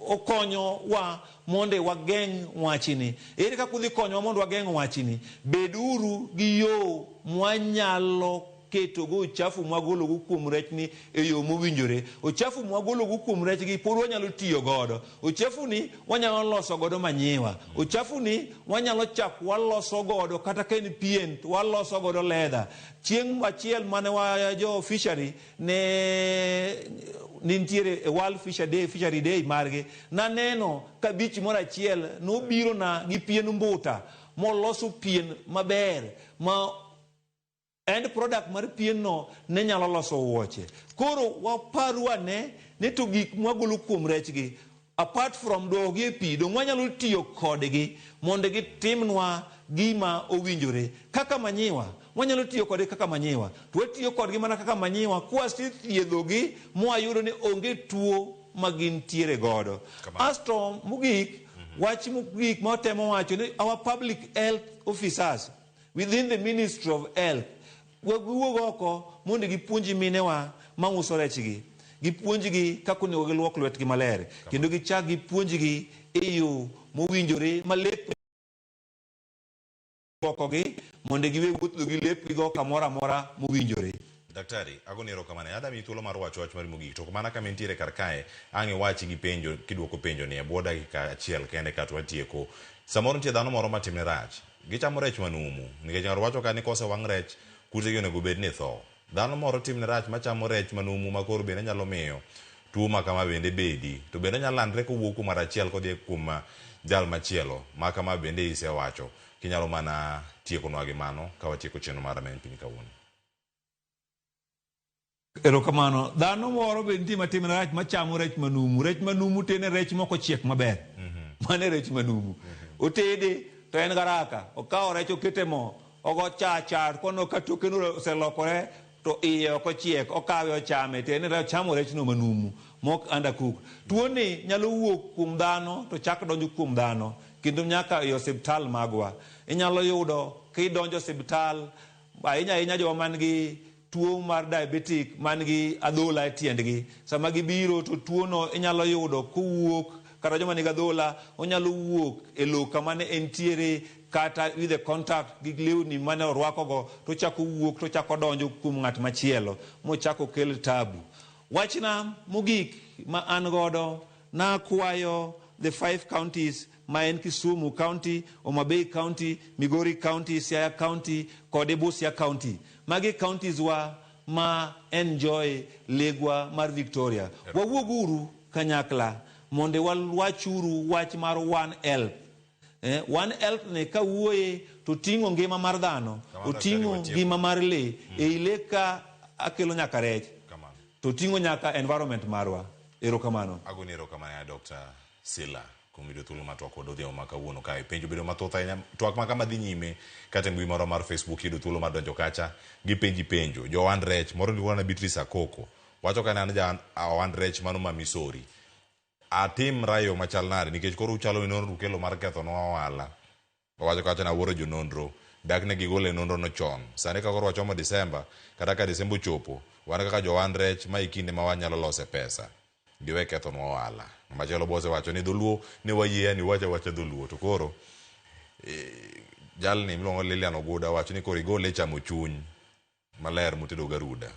okonyo wa mondo wageng' wachni. Ere kaka udhi konyowa mondo wageng' wachni? Beduru gi yo mwanyalo ketogo uchafu mwagologo kuom rechni e yo mowinjore. Uchafu mwagologo kuom rechgi pod wanyalo tiyo godo. Uchafu ni wanyalo loso godo manyiwa. Uchafu ni wanyalo chak waloso godo kata ka en pien to waloso godo leather. Chieng' achiel mane wa jo fishery ne Nintiere e World Fisher Day, Fishery Day margi, naneno ka beach moro achiel nobiro na gi pien mbuta moloso pien maber ma end product mar pien no ne nyalo loso wuoche. Koro waparu ane ni to gik mwagolo kuom rechgi, apart from duokogi e pi, dong' wanyalo tiyo kodgi mondo gitimnwa gima owinjore kaka manyiwa. Wanyalo tiyo kodgi kaka manyiwa, to watiyo kodgi mana kaka manyiwa kwasethiedhogi mwayudo ni onge tuo ma gintiere godo. Asto mogik, wach mogik ma watemo wacho ni our public health officers within the Ministry of Health giwuog oko mondo gipuonj minewa mauso rechgi, gipuonjgi kaka onego giluok lwetgi maler, kendo gichak gipuonjgi e yo mowinjore ma lep luokogi mondo giwe wuotho gi lepgigo kamoro amora mowinjore. Daktari, agoni erokamano. Adami thuolo mar wacho wach mari mogik. To mana kama intiere kar kae, ang' iwachi gi penjo, kiduoko penjo ni e bwo dakika achiel kende kato watieko. Samoro nitie dhano moro matimne rach. Gichamo rech manumu. Nikech ng'ato wacho ka ni kosewang' rech, kutegi onego bed ni tho. Dhano moro timne rach machamo rech manumu ma koro bende nyalo miyo tuo ma kama bende bedi. To bende onyalo landre kowuok kuom ng'ato achiel kodhi kuom jal machielo. Ma kama bende isewacho. Kinyalo mana tiekonwa gi mano ka watieko chenro mar Rameny Piny kawuono. Erokamano. Dhano moro be nitie matimne rach machamo rech manumu. Rech manumu tene rech moko chiek maber. Mano e rech manumu. Otede to en garaka. Okawo rech okete mo. Ogo cha kono ka toke no oselokore to iye ok ochiek. Okawe ochame. Tiende ni ochamo rech no manumu mok undercook. Tuo ni nyalo wuok kuom dhano to chak donjo kuom dhano kendo nyaka e osiptal magwa. Inyalo yudo kidonjo osiptal ahinya ahinya joma man gi tuo mar diabetic man gi adhola e tiendgi. Sama gibiro to tuo no inyalo yudo kowuok kata joma nigi adhola onyalo wuok e lowo kama ne entiere kata with the contact gi lewni mane orwakogo to ochako wuok to ochako donjo kuom ng'at machielo mochako kel tabu. Wachna mogik ma an godo, nakwayo the 5 counties ma en Kisumu County, Homa Bay County, Migori County, Siaya County kod Busia County. Magi counties wa ma enjoy legwa mar Victoria. Wawuoguru kanyakla mondo wawachuru wach mar One Health. One Health ni kawuoye to ting'o ngima mar dhano, oting'o ngima mar lee. Ei lee ka akelo nyaka rech, to ting'o nyaka environment marwa. Erokamano. Agoni erokamano ya Dr. Sila kuom yudo thuolo mar twak kod odhiambo ma kawuono kae. Penjo bedo mathoth ahinya. Twak ma kama dhi nyime kata e mbui marwa mar Facebook yudo thuolo mar donjo kacha gipenji penjo. Jo ohand rech moro iluongo na Beatrice Akoko wacho ka an ja ohand rech mano ma Misori. Atim rayo machal nade nikech koro uchalo ni nonro ukelo mar kethonwa ohala. Owacho kacha nawuoro jo nonro. Dak ne gigol e nonro no chon. Sani ka koro wachomo Disemba, kata ka Disemba ochopo, wan kaka jo ohand rech ma e kinde ma wanyalo lose pesa. Giwe kethonwa ohala. Machielo bo osewacho ni dholuo ne wayie yani wacha wacha dholuo to koro jalni miluongo Lilian Oguda wacho ni koro igole e chamo chuny maler motedo garuda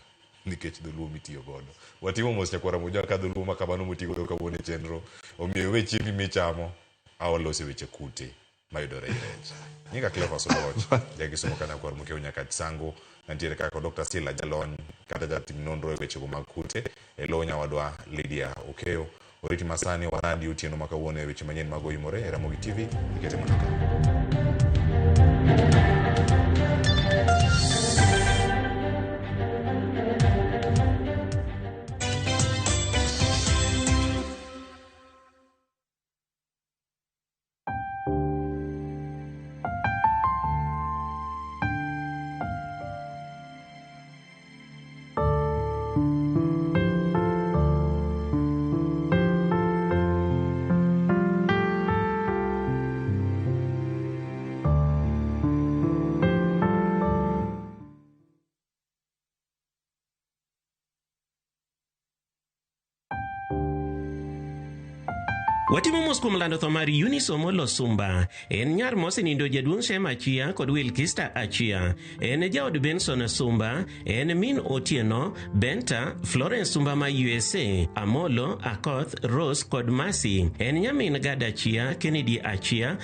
nikech dholuo mitiyo godo. Watimo mos nyakwara Moja ka dholuo ma kamano motiyo godo kawuono e chenro. Omiyo we chiembi michamo awalose weche kute mayudore e rech. Nyinga Cleophas Oluoch, ja Kisumu ka nyakwar Mokeo nyaka Sango, nantiere kaka Dr. Sila jalony kata jatim nonro e wechego mag kute e lo nyawadwa Lydia Okeyo. Oriti masani waradi otieno ma kawuono e weche manyien mag oyimore e Ramogi TV ikete mana ka. Watimo mos kuom lando tho mar Eunice Omolo Sumba. En nyar mosenindo jaduong' Shem Achia kod Wilkista Achia. En jaod Benson Sumba, en min Otieno, Benta, Florence Sumba ma USA, Amolo, Akoth, Rose kod Mercy. En nyamin Gad Achia, Kennedy Achia,